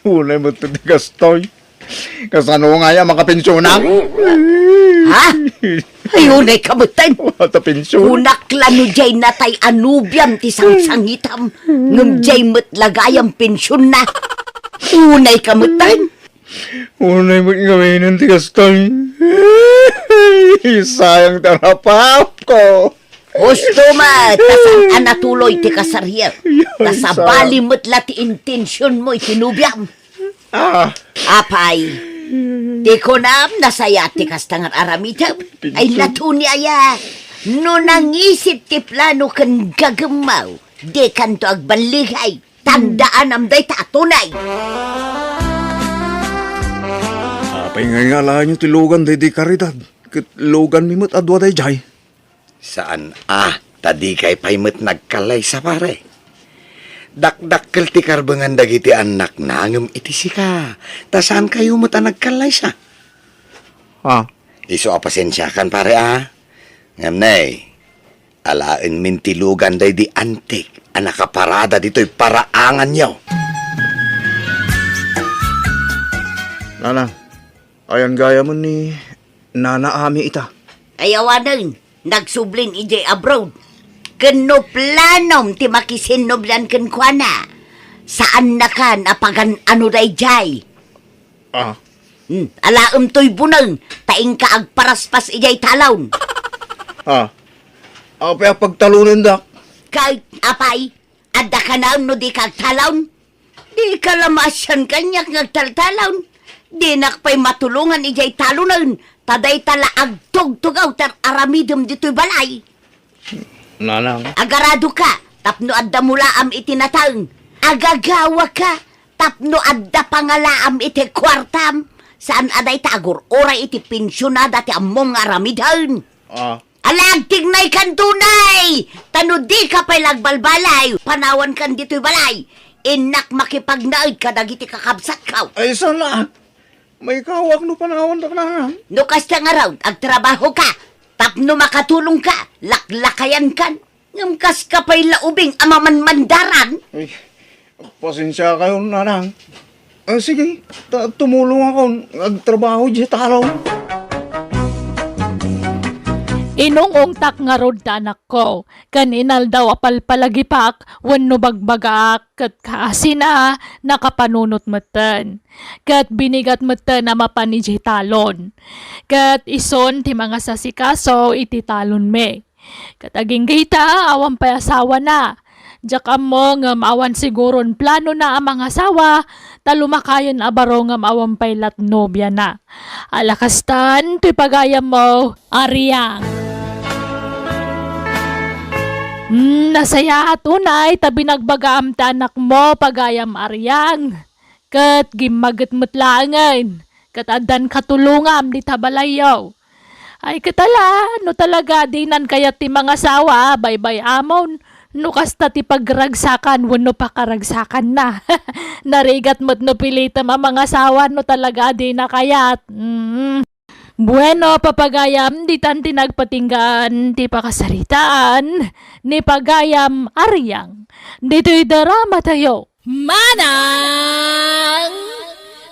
Unay met ti gastoy. Kasano ngay a makapensionak? Ha? Ay, unay ka met tay. Wala ta pension. Kunak la no diay natay a nobiam ti sangsangitam. Ngem diay met la gayam pensionna. Unay ka met tay. Unay met nga manen ti gastoy. Sayang ti arapapko. Husto met, ta saan a natuloy ti kasaryo. Ay, ta sabali met la ti intensionmo iti nobiam. Ah. Apay, ti kunam, nasayaat ti kasta nga aramidem. Ay, natuni aya. No nangisit ti plano ken gagemmaw, dikanto agballigay. Tandaanam dayta a tunay. Apay ngay nga alaenyo ti lugan daydi Caridad? Ket luganmi met a dua daydiay. Saan a, ta dikay pay met nagkallaysa, pare. Dakdakkel ti karbengan dagiti annakna ngem iti sika, ta saankayo met a nagkallaysa. Ha? Isu a pasensiakan, pare, a. Ngem ne, alaenmin ti lugan daydi Antik a nakaparada ditoy paraanganyo. Nana, ayan gayam ni Nana Ami ita. Ay awanen, nagsublin idiay abroad. Ken no planom ti makisinnobian kenkuana, saannakan a pagan-ano daydiay. Ah. Hmm, alaem toy buneng, ta inka agparaspas idiay talon. Ah. Apay a pagtalonendak? Kay, apay, adda kanayon no dika agtalon? Dika la maasian kaniak nga agtaltalon. Dinak pay matulongan idiay talonen, ta dayta la agtugtugaw ti ar-aramidem ditoy balay. Nanang. Agaradoka tapno adda mulaam iti nataeng. Agagawaka tapno adda pangalaam iti kuartam. Saan a dayta agur-uray iti pensionada ti ammom nga aramiden. Ah. Ala, agtignaykan dunay! Ta no dika pay la agbalbalay, panawankan ditoy balay. Innak makipagnaed kadagiti kakabsatko. Ay, saan la? Maikawak no panawandak, Nanang. No kasta ngarud, agtrabahoka. Tapno makatulongka, laklakayankan. Ngem kaska pay la ubing a mamanmandaran. Ay, pasensiakayon, Nanang. Ah, sige, ta-, tumulongakon. Agtrabaho diay talon. Inung-ungtak ngarud ta anakko, ken inaldaw a palpalagipak wenno bagbagaak, ket kaasina, nakapanunot metten. Ket binigat metten a mapan idiay talon. Ket isun ti mangasasikaso iti talonmi. Ket agingga ita, awan pay asawana. Diak ammo ngem awan siguron planona a mangasawa, ta lumakayen a baro ngem awan pay lat nobiana. Ala kastan, ti pagayammo, Ariang. Hmm, nasayaat unay ta binagbagaam ti anakmo, pagayam Ariang. Ket gimmaget met laengen, ket addan katulongam dita balayyo. Ay, ket ala, no talaga dinan kayat ti mangasawa, baybay-amon. No kasta ti pagragsakan wenno pakaragsakanna. Narigat met no pilitem a mangasawa no talaga a dina kayat. Mm. Bueno, papagayam, ditan ti nagpatinggaan ti pakasaritaan ni pagayam Ariang. Ditoy drama tayo. Manang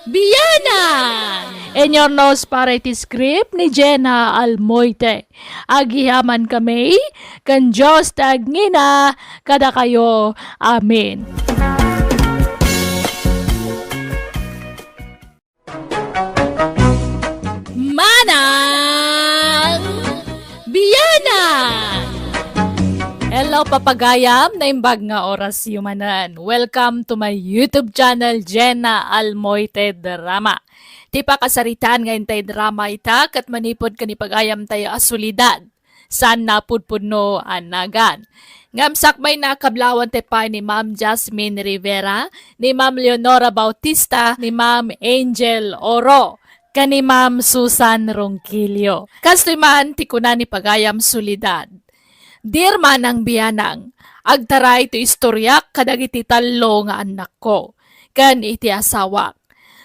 Bianang! Inurnos para iti script ni Jenna Almoite. Agyamankami ken Dios ti agngina kadakayo. Amen. Manang Bianang! Hello, papagayam, naimbag nga orasyo manen. Welcome to my YouTube channel, Jenna Almoite Drama. Ti pakasaritaan nga intay drama ita, ket manipud ken ni pagayam tayo a Soledad. Saan a pudpudno a nagan. Ngem sakbay, nakablawan ti pay ni Ma'am Jasmine Rivera, ni Ma'am Leonora Bautista, ni Ma'am Angel Oro, ken ni Ma'am Susan Ronquillo. Kastoy man ti kuna ni pagayam Soledad. Dear Manang Bianang, agtaray ti istoriak kadagiti tallo nga annakko, ken iti asawak.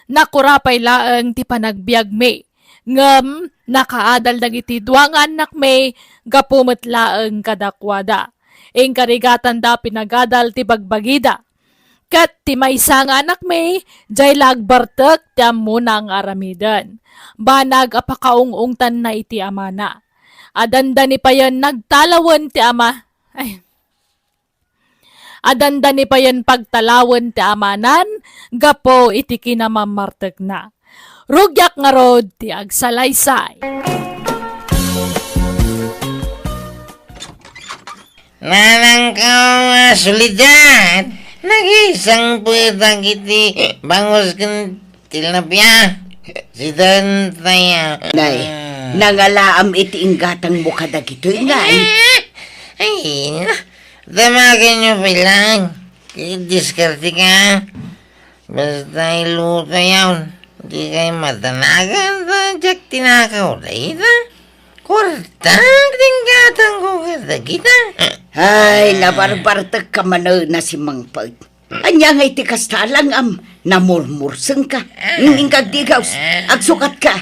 Nakurapay laeng ti panagbiagmi, ngem nakaadal dagiti dua nga annakmi gapu met laeng kadakuada. Inkarigatanda pinagadal ti bagbagida. Ket ti maysa nga annakmi, diay la agbartek ti ammona nga aramiden. Banag a pakaung-ungtanna iti amana. Adanda ni payen nagtalawen ti ama-, ay, Adanda ni payen pagtalawen ti amanan gapu iti kinamammartekna. Rugiak ngarud ti agsalaysay. Nanangko a Soledad, nagisangpetak iti bangus ken tilapia. Sida tayo. Nay, ah, nangalaam iti inggatangmo kadagitoy, ngay. Ay, na, damaganyo pay laeng. Diskarte ka. Basta iluto yaon. Di kay matanagan ta, diak tinakaw dayta. Kuartak ti inggatangko kadagita. Ay, nabarbartek ka manen a simangpet. Ania nga iti kasta a lang-am, namurmursengka. Ngingkagdigaws, agsukatka.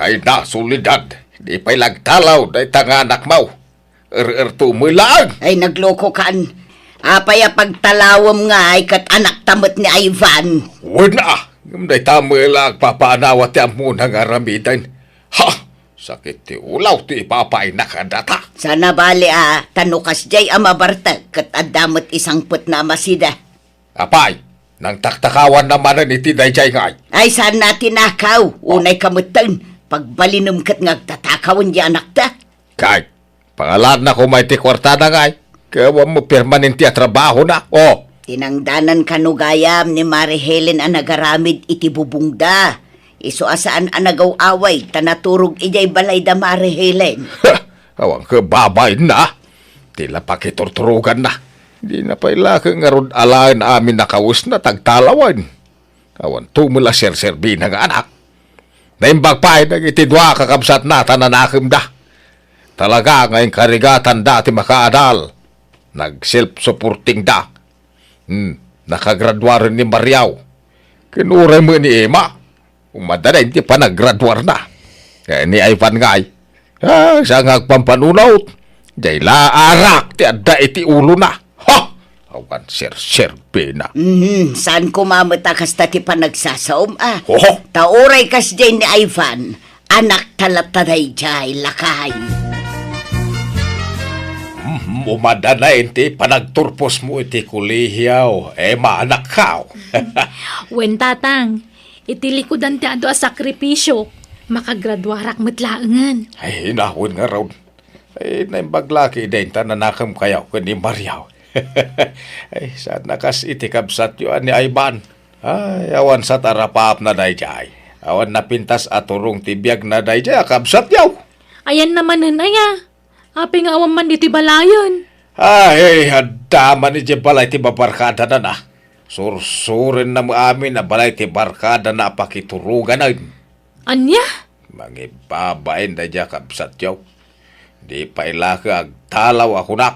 Ay na, Soledad, di pay la agtalaw dayta nga anakmo. Er-erto met laeng. Ay, naglokokan. Apay a pagtalawem ngay ket anakta met ni Ivan? Wen a, ngem dayta met la agpapaanawa ti ammona nga aramiden. Ha! Sakit ti ulaw ti ipapainak a data. Saan a bali a, ta no kasdiay a mabartek, ket adda met isangpetna a masida. Apay, nangtaktakawanna manen iti daydiay ngay. Ay, saan a tinakaw, unay ka metten, pagbalinem ket nga agtatakawen di anakta. Kay, pangalaanna koma iti kuartana ngay, ket awan met permanente a trabahona. O. Tinangdanan kano gayam ni Mari Helen a nagaramid iti bubongda. Isu a saan a nagaw-away ta naturog idiay balay da Mari Helen. Awan ket babaenna ti la pakiturturoganna. Dina pay la ket ngarud alaen amin a kawesna ti agtalawen. Awan tumel a serserbina nga anak. Naimbag pay dagiti dua a kakabsatna ta nanakemda. Talaga nga inkarigatanda ti makaadal. Nag-self-supportingda. Hmm, nakagraduaren ni Mariaw. Ken uray met ni Emma. Umadanen ti panagraduarna. Eh, ni Ivan ngay, ah, saan nga agpampanunot? Jay la arak ti adda iti ulona. Ha! Awan serserbina. Mhm, saan koma met a kasta ti panagsasaom, a? Oho. Ta uray kasdiay ni Ivan, anakta latta daydiay, lakay. Mhm, umadanen ti panagturposmo iti kolehiaw, Emma, anakkaw. Wen, Tatang, iti likudan ti adu a sakripisio, makagraduarak met laengen. Ay, inawen ngarud. Ay, naimbag la ket dayta nanakemkayo ken ni Mariaw. Ay, saan a kas iti kabsatyo a ni Ivan. Ay, awan sa ti arapaapna daydiay. Awan napintas a turong ti biagna daydiay a kabsatyo. Ayanna manen aya? Apay nga awan man ditoy balayen? Ay, adda man idiay balay ti babarkadana. Sursurenna met amin a balay ti barkadana a pakituroganen. Ania? Mangibabain daydiay a kabsatyo. Di pay la ket agtalaw a kunak.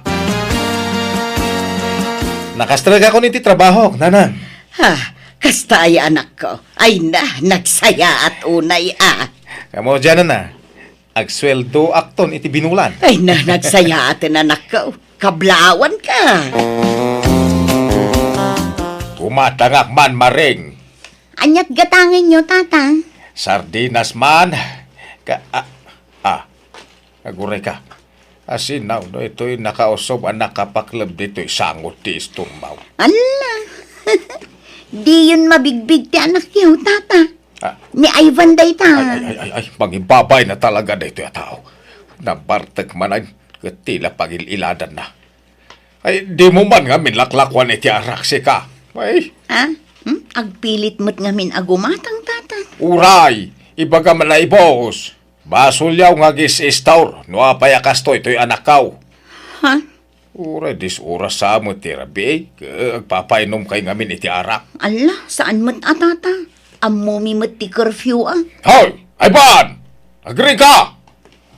Nakastregakon iti trabahok, nanang. Ha, kasta aya, anakko? Ay na, nagsayaat unay a. Kamo diay, nana. Agsueldoakton iti binulan. Ay na, nagsayaaten, anakko. Kablawanka. Tumatangak man, Maring. Aniat gatangenyo, Tatang? Sardinas man. Ka, ah, ah, aguray ka. Asinaw no itoy nakausob a nakapakleb ditoy sangot ti istorbaw. Alla! Diyon mabigbig ti anakyo, Tata. Ah. Ni Ivan dayta. Ay, ay, ay, ay, ay, mangibabain talaga daytoy a tao. Nabartek manen, ket ti la pagil-iladanna. Ay, dimo man ngamin laklakuan iti arak, sika. Ay. Ah? Hmm? Agpilit met ngamin a gumatang, Tata. Uray, ibagam a naibus. Basolyaw nga agis-istor, no apay a kastoy toy anakkaw. Ha? Uray, dis oras sa met ti rabii, ket agpapainomkay ngamin iti arak. Alla, saan met a, Tata? Ammomi met ti curfew, a. Hoy! Ivan! Agriingka!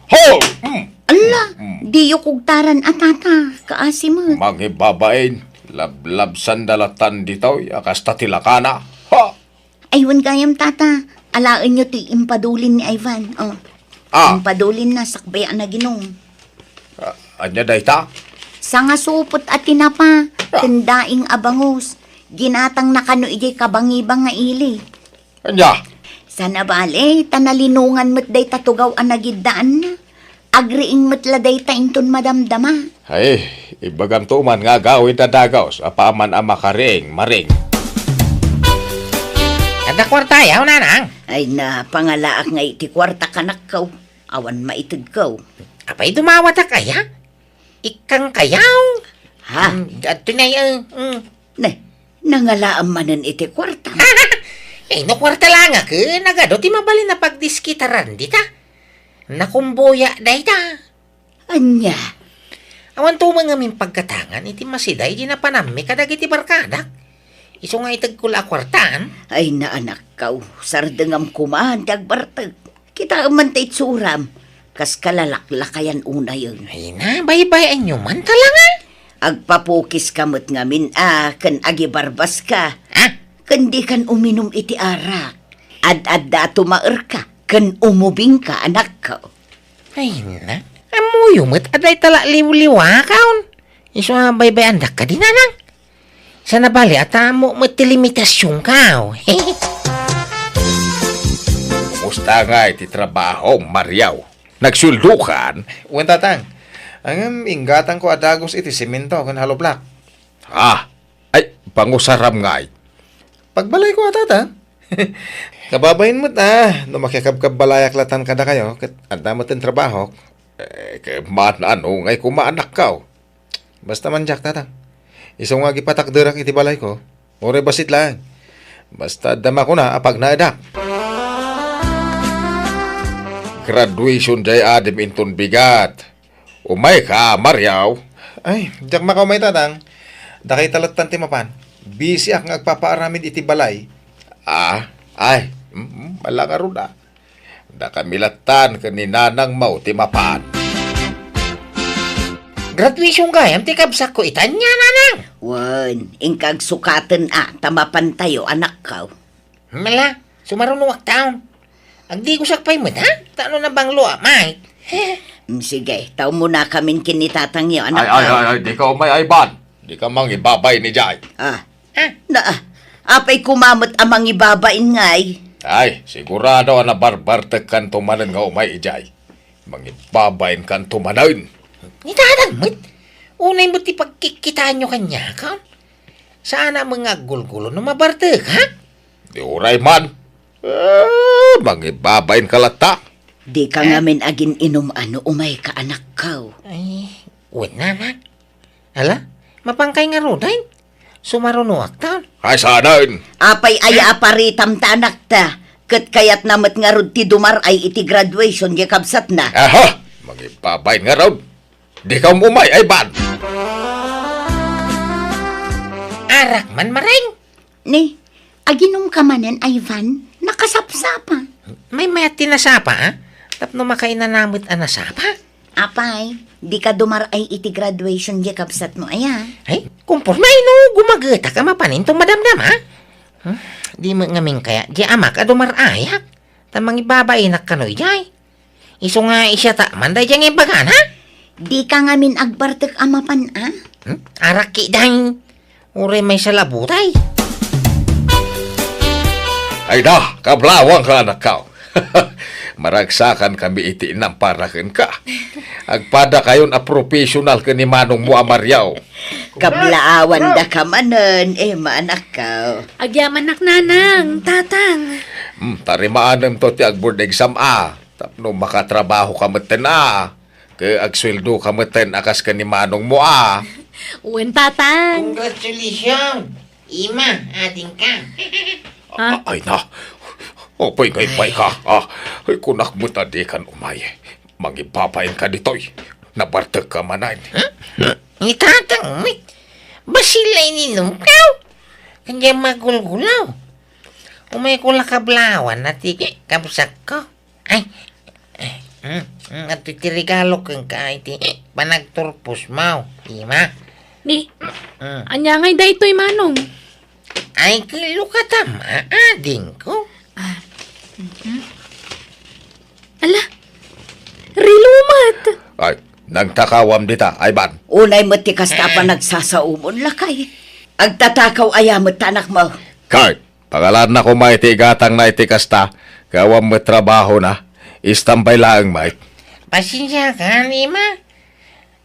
Hoy! Mm. Alla, Mm. diyo kugtaran a, Tata. Kaasi met. Mangibabain, lablabsanda latan ditoy, a kasta ti lakana. Ha! Ay, wen gayam, Tata. Alaenyo ti impadulin ni Ivan. Oh. Ah. Impadulin na, sakbay a naginum. Ah, ania dayta? Sangasupot a tinapa, Ah. ken daing a bangus. Ginatangna kano idiay kabangibang nga ili. Ania? Sana bale, ta nalinongan met dayta tugaw a nagiddaanna. Agriing met la dayta inton madamdama. Ay, ibagamto man nga agawid a dagus apaman a makariing, Maring. Adda kuartayaw, nanang? Ay na, pangalaak nga iti kuarta kanakkaw. Awan maitedkaw. Apay dumawatak aya? Ikkang kayaw? Ha? Mm, adto na, eh, mm. Ne, nangalaam manen iti kuarta. Eh, no kuarta la nga ket, nagadu ti mabalin a pagdiskitaran dita. Nakumboya dayta. Ania? Awan tumangamin pagkatangan iti masida idi napanammi kadagiti barkadak. Isu nga itedko la a kuartaan. Ay, naanakkaw, sardengam koma ti agbartek. Kitaem man ta itsuram, kas kalalaklakayan unayen. Ay na, baybay-anyo man talaga. Agpapukiska met ngamin a ken agibarbaska. Ha? Ken dikan uminum iti arak. Ad-adda a tumaerka ken umubingka, anakko. Ay na, ammoyo met a dayta la liwliwakaon. Isu a baybay-andak kadi, nanang. Sana bale a tammo met ti limitasionkaw. Kumusta ngay ti trabaho, Mariaw? Nagsueldokan? Wen, Tatang. Ngem inggatanko a dagus iti semento ken hollow block. Ah, ay, pangusaram ngay. Pagbalayko a, Tatang. Kababain met a, no makikabkabbalayak latan kadakayo, ket adda met ti trabahok. Eh, ket maan-ano ngay koma, anakkaw? Basta man diak, Tatang. Isu nga agipatakderak iti balayko, uray bassit laeng. Basta adda makuna a pagnaedak. Graduation diay adim inton bigat. Umayka, Mario. Ay, diak makaumay, Tatang. Dakayta lattan ti mapan. Busy ak nga agpapaaramid iti balay. Ah, ay, mm, mm, ala ngarud, ah. Dakami lattan ken ni nanangmo ti mapan. Graduation gayam ti kabsatko ita, ania, nanang? Wen, inka agsukaten a, ta mapantayo, anakko. Mala, sumarunoak taon. Agdigosak pay met, ha? Ta no nabanglo a, Mike. Mm, sige, ta umunakamin ken ni tatangyo, anak. Ay, ay, ay, ay, dika umay, Ivan. Dika mangibabain idiay. Ah. Ah. Na, ah, apay koma met a mangibabain ngay? Ay, sigurado a nabarbartekkanto manen nga umay idiay. Mangibabainkanto manen. Ni tatang met. Unay met ti pagkikkitaanyo kaniak, ha? Saan a nga aggulgulo no mabartek, ha? Di uray man. Eh, mangibabainka latta. Dika ngamin agin-inum a no umayka, anakko. Ay, wen, anak. Ala, mapankay ngaruden? Sumarunoak ta. Ay, saanen? Apay aya a paritam ta, anakta? Ket kayatna met ngarud ti dumar-ay iti graduation ti kabsatna. Aha! Mangibabain ngarud. Dika umay, Ivan. Arak man, Maring. Ni, aginumka manen, Ivan? Nakasapsapa. Maymayat ti nasapa, a? Tapno makainana met a nasapa? Apay, dika dumar-ay iti graduation ti kabsatmo aya? Ay, kumporme no gumagetak a mapanen ti madamdama. Hmm? Di met ngamin kaya ti amak a dumar-ayak. Ta mangibabainak kano idiay. Isu nga siak man daydiay nga imbagana? Dika ngamin agbartek a mapan, a? Hmm? Arak ketdin. Uray maysa la butay. Ay da, kablaawanka, anakko. Maragsakankami iti inam para kenka. Agpadakayon a professional ken ni manongmo a Mario. Kablaawandaka manen, Emma, anakko. Agyamanak, nanang, tatang. Hmm, tarimaanemto ti agboard exam a. Tapno makatrabahoka metten a, ket agsueldoka metten a kas ken ni manongmo a. Wen, tatang. Congratulations, Emma, adingka. Ha? A-, ay na. Apay nga imayka, a? Ay, kunak met a dikan umay. Mangibabainka ditoy. Nabartekka manen. Hmm? Ni tatang met. Bassit la ininumko. Kanya magulgulaw. Umayko la kablaawan a ti kabsatko. Ay, eh, mm, mm, adtoy ti regalo kenka iti panagturposmo, Emma. Ni, mm, ania ngay daytoy, manong? Ay, kello ka ta, adingko. Ah, mhm. Ala, relo met. Ay, nagtakawam dita, Ivan. Unay met ti kasta a panagsasaomon, lakay. Agtatakaw aya met ta anakmo? Kay, Pangalaanna koma iti igatangna iti kasta, ket awan met trabahona. Istambay laeng, Mike. Pasensiakan, Emma.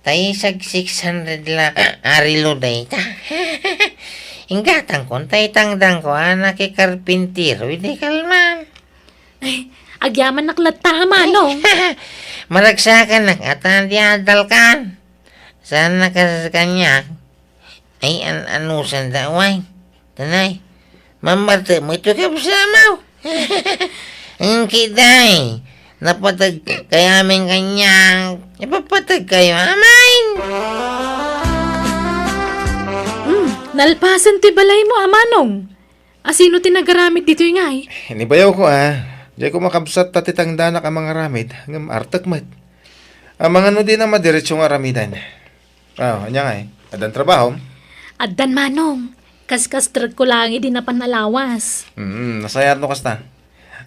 Ta isag six hundred la a relo dayta. Inggatangkon ta itangdanko a nakikarpintero idi kalman. Ay, agyamanak latta a manong. Maragsakanak a ta di adalkan. Saan na kas kaniak? Ay, an-, anusanda, way. Tanay, mamarte mo ito kabsatmo. Engki, day. Napateg kayo amin kaniak. Ipapateg kayo amin. Hmm, nalpasen ti balaymo a manong. Asino ti nagaramid ditoy ngay? Ni bayawko, a. Dayko makabsat ta ti tangdanak a mangaramid, ngem artek met. Amangan no dina madiretso nga aramiden. Ah, ania ngay? Addan trabahom? Addan, manong. Kaskastrekko laeng idi napan a lawas. Mm, nasayaat no kasta.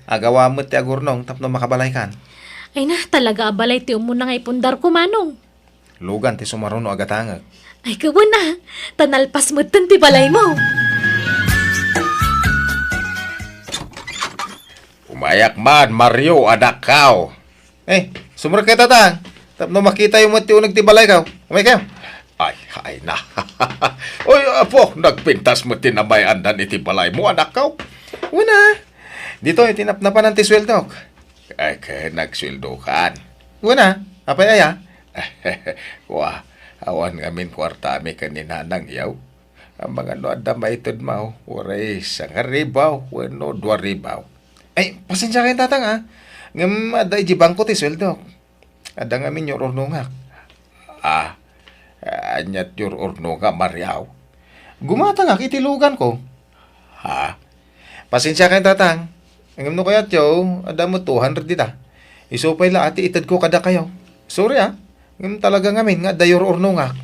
Agawa met ti agurnong tapno makabalaykan. Ay na, talaga a balay ti umuna nga ipundarko, manong. Lugan ti sumaruno a gatangek. Ay, kawen a, ta nalpas metten ti balaymo. Umayak man, Mario, anakko. Eh, sumrekka, tatang. Tapno makitayo met ti uneg ti balayko. Umaykayo. Ay, ay na. Oy, apo, nagpintas met ti namay-andan iti balaymo, anakko. Wen a. Ditoy, ti napnapanan ti sueldok. Ay, ket nagsueldokan. Wen a. Apay aya? Wa, awan ngamin kuartami ken ni nanangyo. Amangan no adda maitedmo, uray sangaribu wenno duaribu. Ay, pasensiakayo, tatang, a. Ngem adda idiay bangko ti sueldok. Adda ngamin urnongak. Ah, ania ti ur-urnongam, Mariaw? Gumatangak iti luganko. Ha? Pasensiakayo, Tatang. Ngem no kayatyo, adda met two hundred dita. Isu pay la a ti itedko kadakayo. Sorry, ah. Ngem talaga ngamin nga adda ur-urnongak.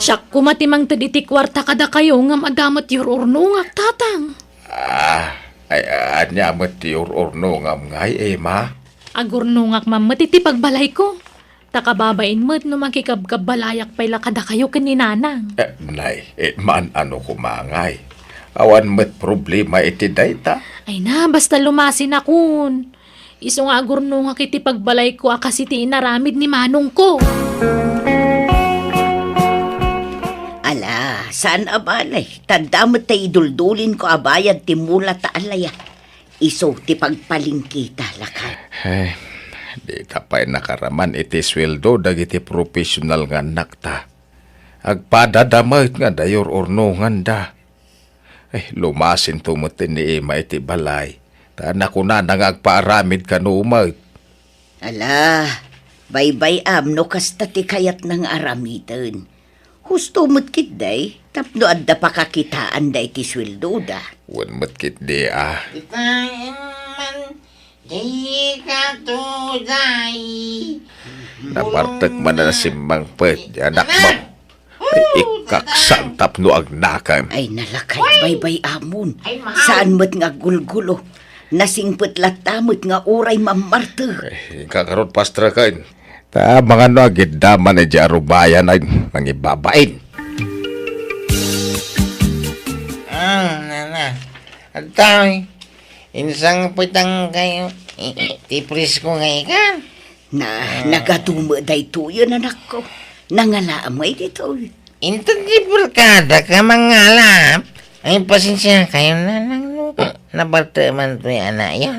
Siak koma ti mangted iti kuarta kadakayo ngem adda met ur-urnongak, Tatang. Ah, ay, ania met ti ur-urnongam ngay, Emma? Agurnongak man met iti pagbalayko. Ta kababain met no makikabkabbalayak pay la kadakayo ken ni Nanang. Eh, nay, eh, maan-ano koma ngay. Awan met problema iti dayta. Ay na, basta lumasinakon. Isu nga agurnongak iti pagbalayko a kas iti inaramid ni manongko. Ala, saan a balay. Ta adda met tay iduldulinko a bayad ti mula ta alaya. Isu ti pagpalingkita, lakay. Eh, dita pay nakaraman iti sueldo dagiti professional nga annakta. Agpadada met nga adda ur-urnonganda. Eh, lumasinto met ni Emma iti balay. Ta nakunana nga agpaaramid kano met. Ala, baybay-am no kasta ti kayatna nga aramiden. Husto met ketdi, tapno adda pakakitaanda iti sueldoda. Wen met ketdi, ah. Ita man, di ka tuday. Nabartek man a nasimmangpet, di anak mo. Ay, ikaksan tapno agnakem. Ay, nalakay, baybay-amon. Ay, mahal. Saan met nga gulgulo. Nasingpet latta met nga uray mammartek. Eh, inka karot, pastreken. Ta, mangano agidda man idiay arubayan ay mangibabain. Ah, nana. Adtoy, insangpetangkayo ti presko nga ikan. Na, nagadu met daytoyen, anakko. Nangalaam ngay ditoy. Inted ti barkada ka mangalap. Ay, pasensiakayo, nanang, no nabartek man toy anakyo.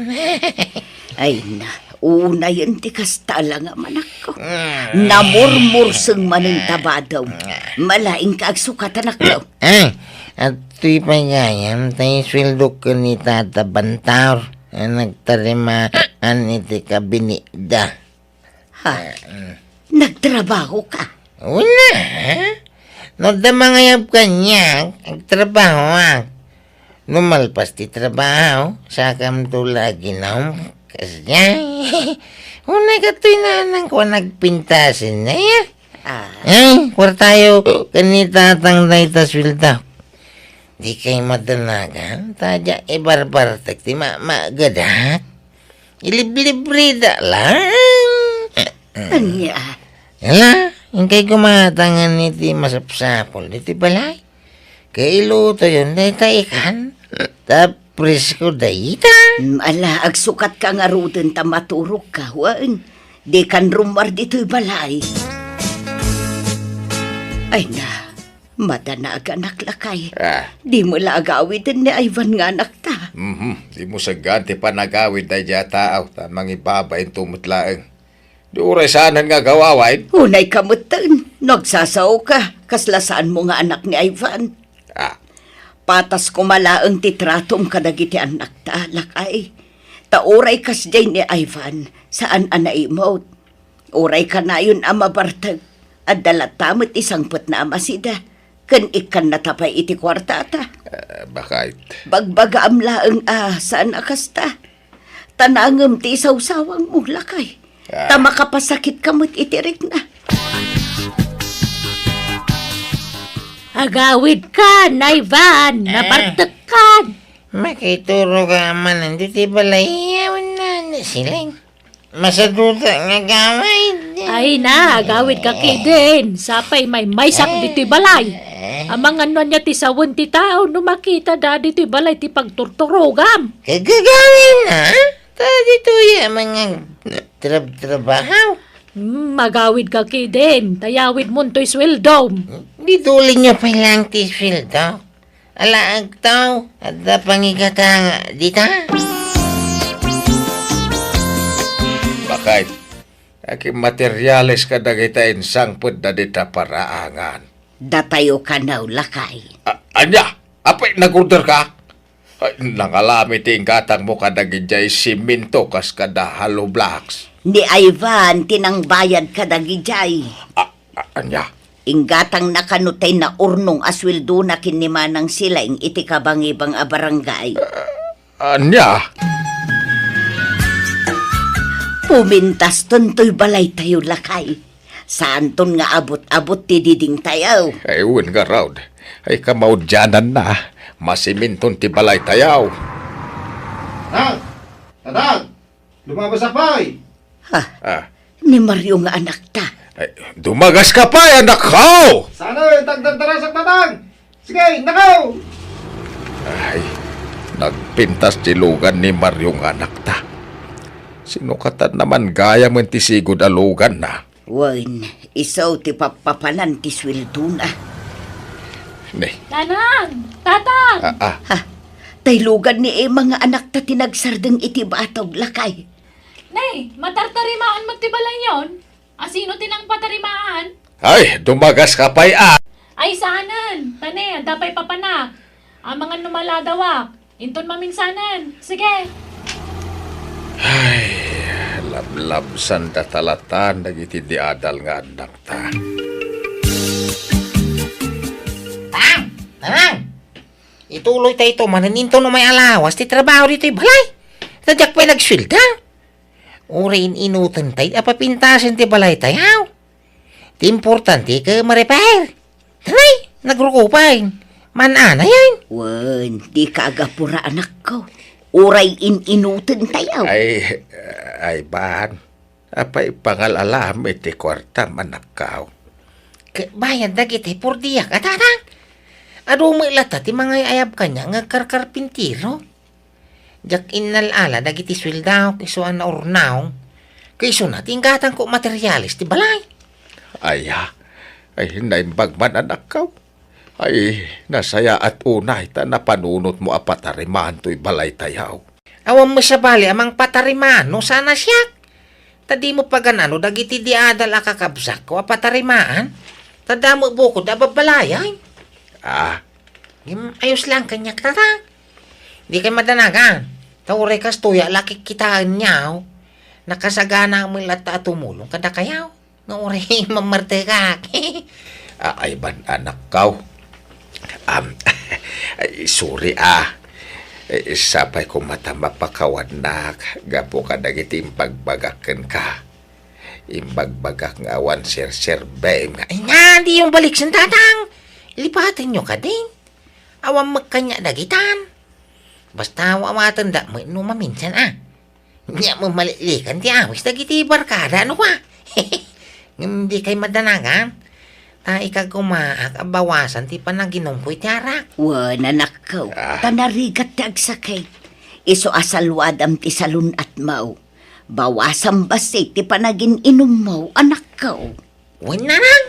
Ay na, unayen ti kasta la nga manakko. Mm. Namurmurseng manen ta badom. Mm. Mala, inka agsukat, anakko. Ay, adtoy pay gayam, tay sueldok ken ni Tata Bantaur a nagtarimaan iti kabinetda. Ha? Eh, mm. Nagtrabaho ka? Wen, ha? No adda mangayab kaniak, agtrabahoak. No malpas ti trabaho, sakamto la aginum. Kasdiay. Unay katoy nanangko a nagpintasen na, ya. Ah. Eh, kuartayo ken ni Tatang dayta sueldo. Dikay madanagan, ta diak ibarbartek ti ma-, maagadak. Iliblibrida lang. Ania? Ala, inkay gumatangan iti masapsapul iti balay. Kailutoyon dayta ikan. Ta presko dayta. Mm, ala, agsukatka ngaruden ta maturogka, wen. Dikan rummuar ditoy balay. Ay na, Madanagan, lakay. Ah. Dimo la agawiden ni Ivan nga anakta. Mhm. Dimo saggaan ti panagawid daydiay a tao, ta mangibabain to met laeng. Di uray saanen nga agaw-awaid? Unayka metten, no agsasaoka, kasla saanmo nga anak ni Ivan. Ah. Patas koma laeng ti tratom kadagiti annakta, lakay. Ta uray kasdiay ni Ivan, saan a naimut. Uray kanayon a mabartek, adda latta met ti sangpetna a masida, ken ikkannata pay iti kuartata. Ah, bakit? Bagbagaam laeng a saan a kasta. Ta nangem ti isawsawangmo, lakay. Ah. Ta makapasakitka met iti rikna. Agawidkan, Ivan, ah, nabartekkan. Makituro ka man ditoy balay, awan na, na siling. Masaduta nga agawid. Ay na, agawidka ketdin. Sapay maymaysak ditoy balay. Amangan no ania ti sawen ti tao no makitada ditoy balay ti pagturturogam. Kagagawin na? Ta ditoy a mga trab-trabahaw. Hmm, agawidka ketdin. Ta yawidmon toy sueldom. Di tuling nga pay lang ti sueldo. Ala, agtaw, adda pangigatang dita? Bakit? Akin materiales kadagita insangpet da dita paraangan. Datayo kanaw, lakay. A-, anya? Apay, nag-order ka? Ay, nangalami ti inggatang mo kadagiti siminto kas kada hollow blocks. Ni Ivan ti nangbayad kadagidiay. A-, a-, ania? Inggatangna kano tay naurnong a sueldona ken ni Manang Silaing iti kabangibang a barangay. Ania? Pumintaston toy balaytayo, lakay. Saanton nga abut-abut ti didingtayo. Ay, wen ngarud. Ay, kamaudiananna. Masiminton ti balaytayo. Tatang! Tatang! Dumabas ka pay! Ha? Ah. Ni Mario nga anakta. Ay, dumagas ka pay, anakko! Sana, eh, tagdardarasak, Tatang! Sige, nakaw! Ay, nagpintas ti lugan ni Mario nga anakta. Sinukatan naman gayam ti sigud a luganna. Wen, isu ti pappapanan ti sueldona. Ne. Nanang! Tatang! Ah, ah. Ha? Tay lugan ni Emma nga anakta ti nagsardeng iti batog, lakay. Ne, matartarimaan met ti balayyon? Asino ti nangpatarimaan? Ay, dumagas ka pay, a! Ay, saanen. Ta ne, adda pay papanak. Amangan no maladawak. Inton maminsanen. Sige. Ay, lablabsanda talatan dagiti diadal nga annakta. Tang! Nanang! Ituloyta ito manen inton umay a lawas ti trabaho ditoy balay. Ta diak pay nagsuelda. Uray in-inutentayo a papintasen ti balaytayo. Ti importante ket ma-repair. Taray, nagruko pay. Man-anayen. Wen, dika agapura, anakko. Uray in-inutentayo. Ay, ay, ban. Apay pangal-alam iti kuartam, anakko? Ket bayad dagiti purdiak a, Tatang. Adu met latta ti mangay-ayab kaniak nga agkarkarpintero. Diak innal-ala dagiti sueldok isu a naurnaw, ket isuna ti inggatangko materiales ti balay. Aya, ay, naimbag man, anakko. Ay, nasayaat unay ta napanunotmo a patarimaan toy balaytayo. Awan met sabali a mangpatarimaan no saan a siak. Ta dimo pagan-ano dagiti diadal a kakabsatko a patarimaan. Ta adda met bukod a babbalayay. Ah, Ngem ayos laeng kaniak, Tatang. Dikay madanagan. Ta uray kastoy a la kikkitaenyo, nakasaganaak met latta a tumulong kadakayo. No uray mammartekak. A, ay, ban, anakko. Am, ay, sorry, a. Eh, sapay koma ta mapakawannak gapu kadagiti imbagbagak kenka. Imbagbagak nga awan serserbem nga, ay nga, diyo baliksen, Tatang. Lipatenyo kadin. Awan met kaniak dagitan. Basta awaten da met no maminsan, a. Nia met maliklikan ti awis dagiti barkada, no, a. Ngem dikay madanagan. Ta ikagumaak a bawasan ti panaginumko iti arak. Wen, anakko, ah, ta narigat ti agsakit. Isu a saluadam ti salun-atmo. Bawasam bassit ti panagin-inummo, anakko. Wen, nanang!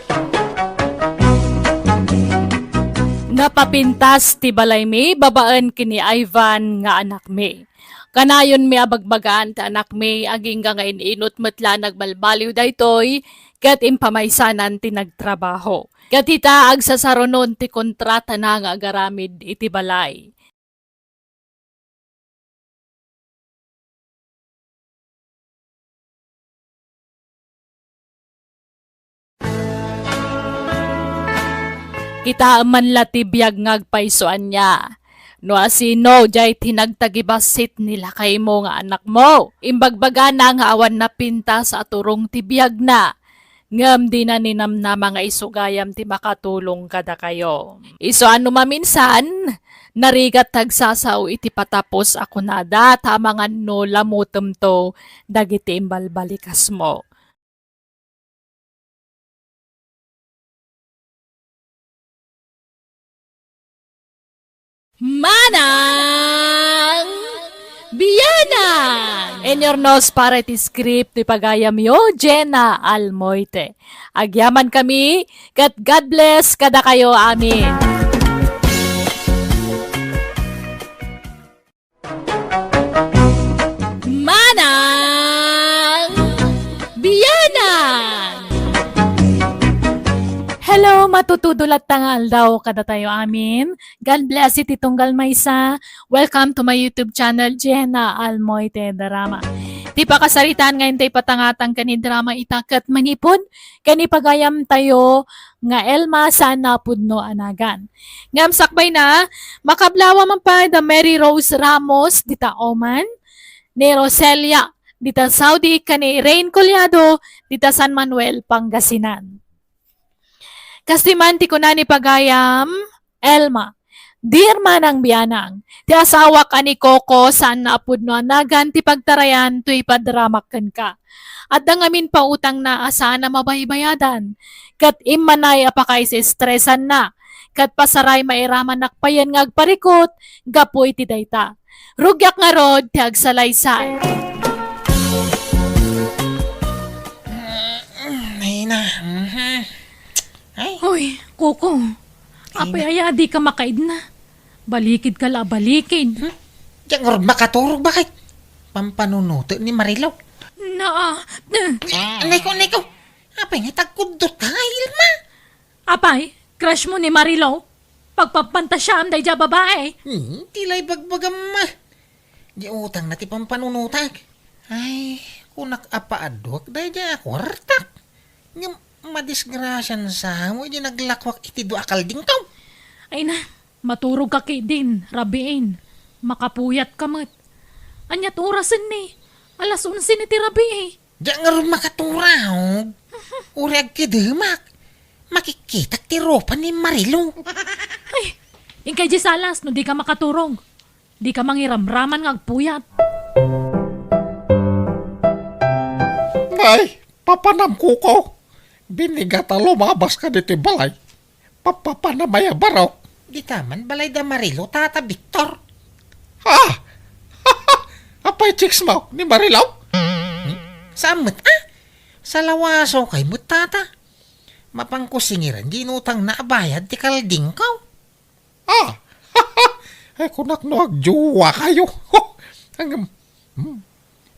Napapintas ti balaymi babaen ken ni Ivan nga anakmi. Kanayonmi a bagbagaan ti anakmi, agingga nga in-inut met la nagbalbaliw daytoy, ket impamaysanan ti nagtrabaho. Ket ita, agsasarunon ti kontratana nga agaramid iti balay. Kitaem man la ti biag nga agpayso ania. No asino jay ti nagtagibassit ni lakaymo nga anakmo? Imbagbagana nga awan napintas a turong ti biagna. Ngem dina ninamnama nga isu gayam ti makatulong kadakayo. Isu a no maminsan, narigat ti agsasao iti patapos a kunada, ta amangan no lamutemto dagiti imbalbalikasmo. Manang Bianang! Inyurnos para iti script ti pagayamyo, Jenna Almoite. Agyamankami, ket God bless kadakayo amin. Manang Bianang! Hello, matutudo latta nga aldaw kadatayo amin. God bless iti tunggal maysa. Welcome to my YouTube channel, Jenna Almoite Drama. Ti pakasaritaan nga intay patangatang ken ni drama ita ket manipud ken ni pagayamtayo nga Elma saan a pudno a nagan. Ngem sakbayna, makablawa man pay da Mary Rose Ramos dita Oman, ni Roselia dita Saudi, ken ni Rain Collado dita San Manuel, Pangasinan. Kas ti man ti kuna ni pagayam, Elma, di manang bianang, ti asawak a ni Coco saan a pudno a nagan ti pagtarayan toy padramak kenka. Adda ngamin pautangna a saan a mabaybayadan, ket immanay a pakaisestresanna, ket pasaray mairamannak payen nga agparikut gapu iti dayta. Rugiak ngarud ti agsalaysay. Ay na, mhm. Ay. Hoy, Coco. Ay, apay na. Aya, di ka makaidna. Balikid ka la, balikid. Hmm? Diak ngarud makaturog, bakit? Pampanunoten ni Marilo. Naa. Eh, anay ko, anay ko. Apay nga tagkuddot ka nga, Ilma? Apay, crush mo ni Marilo? Pagpapantasiam daydiay a babae? Hmm, ti la ibagbagam, ma. Di utangna ti pampanunotak. Ay, kunak a paaduak daydiay a kuartak. Ngem madisgrasian sa mo idi naglakuak iti dua a kaldingkaw. Ay na, maturog ka ketdin, rabiin. Makapuyat ka met. Aniat orasen ni? Alas onse ni ti rabii. Diak ngarud makaturaog. Uray agkidemak. Makikkitak ti rupa ni Marilo. Ay, inkay di salas no di ka makaturog. Di ka mangiramraman nga agpuyat. Nay, papanam, Coco. Binigata lumabas ka ditoy balay. Papapanam aya, barok? Dita man balay da Marilo, Tata Victor. Ha? Apay, chicks mo ni Marilo? Hmm? Saan met, ah? Salawaso kay met, Tata. Mapanko singiran, di inutangna a bayad ti kaldingkaw. Ah! Ay, kunak no agjowa kayo. Ngem, hmm,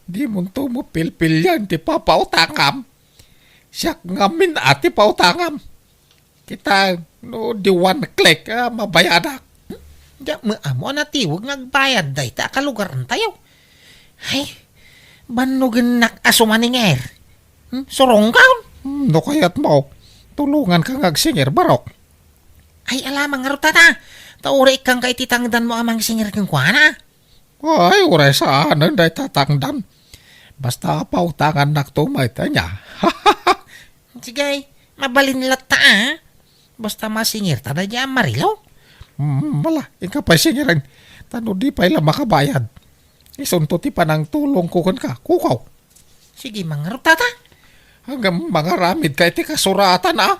di monto mo pilpilian ti papautangam. Siak ngamin a ti pautangam. Kita, no, di one click, ah, mabayadak. Diak met ammo a natiweg nga agbayad dayta a kalugarantayo. Ay, bannogennak a sumaningeer. Hmm, surongkaon? Hmm, no kayat mo, tulongan ka nga agsingir, barok. Ay, ala man ngarud, Tata. Ta uray ikkanka iti tangdanmo a mangsingir kenkuana. Ay, uray saanen dayta tangdan. Basta pautangannakto met, ania. Sige, mabalin latta, ah. Basta masingirta daydiay a Marilo. Hmm, ala, inka pay singiren. Ta no di pay la makabayad, isunto ti panangtulongko kenka, Coco. Sige man ngarud, Tata. Ngem mangaramidka iti kasuratan, a?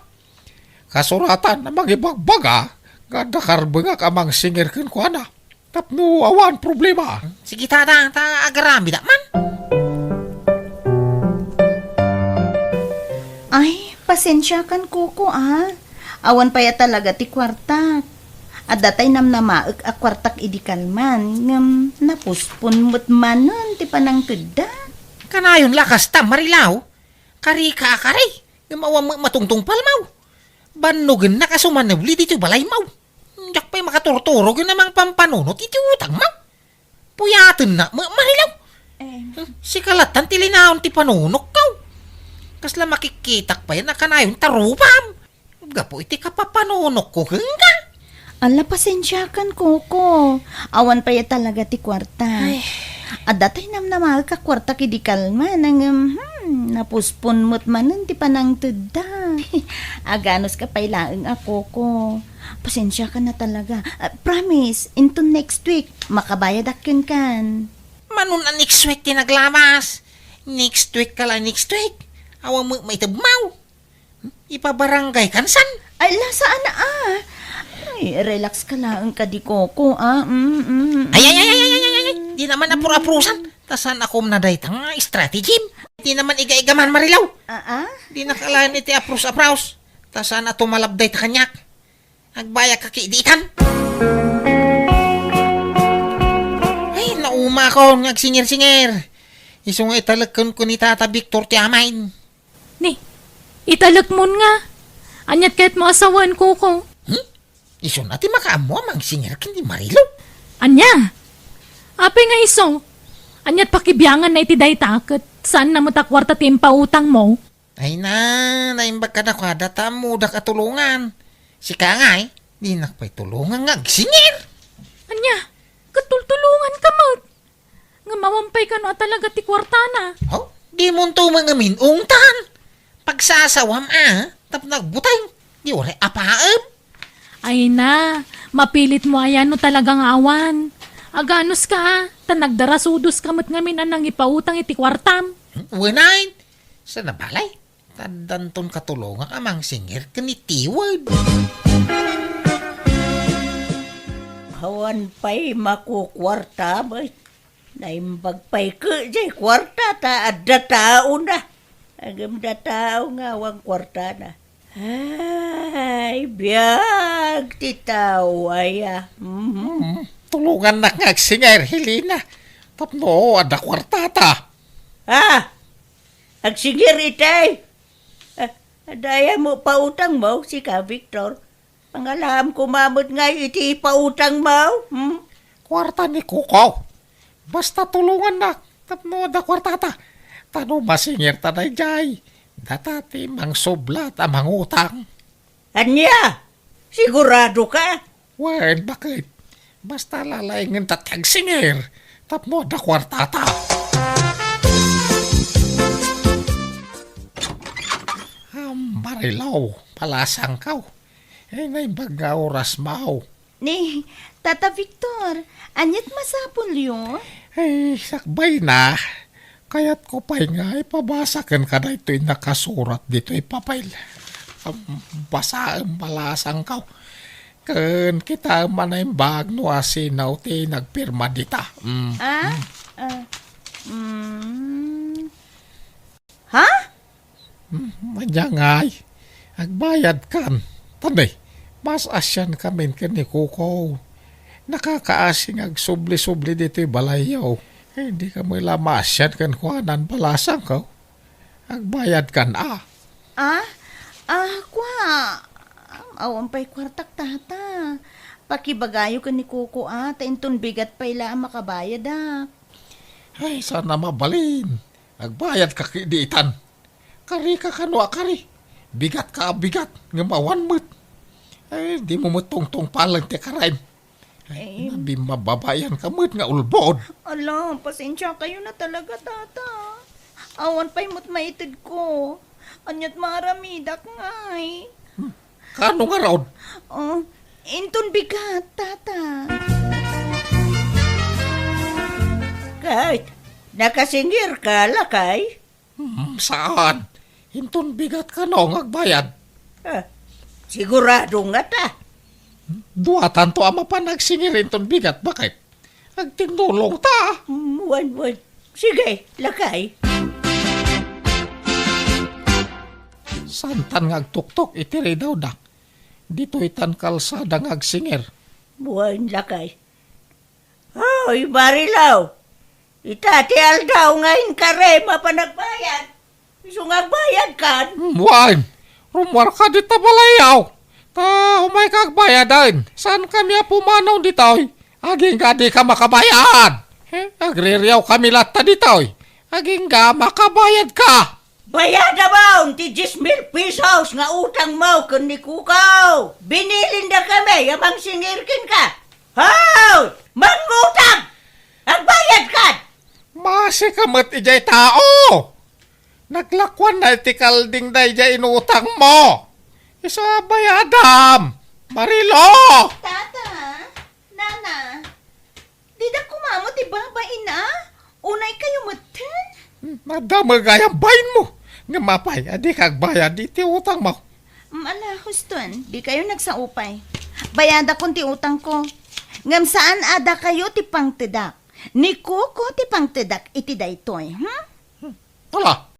Kasuratan a mangibagbaga nga adda karbengak a mangsingir kenkuana. Tapno awan problema. Sige, Tata, ta agaramidak man. Ay, pasensiakan, Coco, a. Awan pay a talaga ti kuartak. Adda tay namnamaek a kuartak idi kalman, ngem napuspon met manen ti panangtedda. Kanayon la kasta, Marilao. Kari ka a kari, ngem awan met matungtungpalmaw. Bannogennak a sumanebli ditoy balaymaw. Diak pay makaturturog a mangpampanunot iti utangmaw. Puyatennak met, Marilao. Eh. Sika lattan ti linaon ti panunokkaw. Kasla makikkitak pay a kanayon ta rupam. Gapu iti kapapanunokko kenka. Ala, pasensiakan, Coco. Awan pay a talaga ti kuarta. Ay. Adda tay namnamaek a kuartak idi kalman, ngem, hmm, napuspon met manen ti panangtedda. Aganuska pay laeng a, Coco. Pasensiakan a talaga. Ah, promise, inton next week, makabayadak kenkan. Mano a next week ti naglamas? Next week ka la, next week. Awan met maitedmaw. Ipabarangay kan san? Ay, la, saan a. Ay, relax ka laeng kadi, Coco, a. Mm, mm, mm. Ay, ay, ay, ay, ay, ay, ay, ay. Di naman apur-apusan. Ta saan a kumna dayta nga strategy? Di naman iga-iga man, Marilao. Ah, ah? Di nakalayan iti apros-apros. Ta saan a tumalab dayta kaniak. Agbayag ka ki di itan. Ay, naumakon nga agsingir-singir. Isu nga italek kenka ni Tata Victor ti amaen. Ni, italekmon nga. Aniat kayatmo a sawen, Coco? Hmm? Isuna ti makaammo a mangsingir ken ni Marilou? Ania? Apay nga isu? Ania't pakibianganna iti dayta ket saanna met a kuarta ti impautangmo? Ay na, naimbag kadakuada ta ammodak a tulongan. Sika ngay, dinak pay tulongan nga agsingir. Ania, ket tultulonganka met. Ngem awan pay kano a talaga ti kuartana. Oh, dimonto mangamin-ungtan. Pagsasawam a, tapno agbuteng. Di uray apaem. Ay na, mapilitmo aya no talaga nga awan. Aganuska a, ta nagdarasudoska met ngamin a nangipautang iti kuartam. Hmm, wen ay, sa nabalay. Taddanton katulongak a mangsingir ken ni Tiwed. Awan pay makukuarta met. Naimbag pay ket jay kuarta ta adda taona. Ngem adda tao nga awan kuartana. Ay, biag ti tao aya. Mhm. Hmm, tulongannak nga agsingir, Helena. Tapno adda kuartata. Ah! Agsingir itay. Ah, adda aya met pautangmo, sika, Victor? Pangalaam koma met ngay iti ipautangmo, hmm? Kuarta ni Kuko. Basta tulongannak tapno adda kuartata. Ta no masingirta daydiay, data ti mangsublat a mangutang. Ania? Siguradoka? Wen, baket. Basta lalaingenta ti agsingir tapno adda kuartata. Am, Marilaw, palasangkaw. Eh, naimbag nga orasmaw. Ni, Tata Victor, ania't masapulyo? Eh, sakbay na. Kayatko pay nga ipabasa kenka daytoy nakasurat ditoy papel. Am, basaem, palasangkaw. Ken kitaem a naimbag no asino ti nagpirma dita. Mm. Ah? Mm. Ah. Mm. Ha? Hmm, ania ngay, agbayadkan. Tani, mas-asiankamin ken ni Kuko. Nakakaasi nga agsubli-subli ditoy balayyo. Eh, dika met la maasian kenkuana, palasangko. Agbayadkan a. Ah? Ah, kua. Awan pay kuartak, Tata. Pakibagayo ken ni Kuko a, ta inton bigat pay la a makabayadak. Ay, saan a mabalin. Agbayadka ketdi itan. Karika kano a kari. Bigatka a bigat, ngem awan met. Ay, dimo met tungtungpalen ti karaem. Ay, em, nabimmababaianka met nga ulbod. Ala, pasensiakayo na talaga, Tata. Awan pay met maitedko. Ania't maaramidak ngay? Hmm. Kano ngarud? Oh, inton bigat, Tata. Ket, nakasingirka, lakay? Hmm, saan. Inton bigat kano nga agbayad? Ah, sigurado ngata. Duatanto a mapan agsingir inton bigat, baket? Agtinnulongta. Mm, wen, wen. Sige, lakay. Saantan nga agtuktok iti ridawda. Ditoytan kalsada nga agsingir. Wen, lakay. Hoy, Marilaw! Ita ti aldaw nga inkarem a panagbayad. Isu nga agbayadkan? Hmm, wen, rummuarka dita balayyo. Ta umayka agbayaden. Saankami a pumanaw ditoy. Agingga dika makabayad. Eh, agririawkami latta ditoy. Agingga makabayadka. Bayadamon ti dies mil pesos nga utangmo ken ni Kuko. Binilindakami a mangsingir kenka. Hoy! Mangutang! Agbayadkan! Maasika met idiay tao. Naglakuanna iti kalding daydiay inutangmo. Isu a bayadam, Marilo! Tata, Nana, dida koma met ti babain a? Unaykayo metten? Hmm, adda met gayam bainmo. Ngem apay, a dika agbayad iti utangmo? Mm, ala, huston, dikayo nagsao pay. Bayadakon ti utangko. Ngem saan a dakayo ti pangtedak. Ni Kuko ti pangtedak iti daytoy, hmm? Hmm. Ala,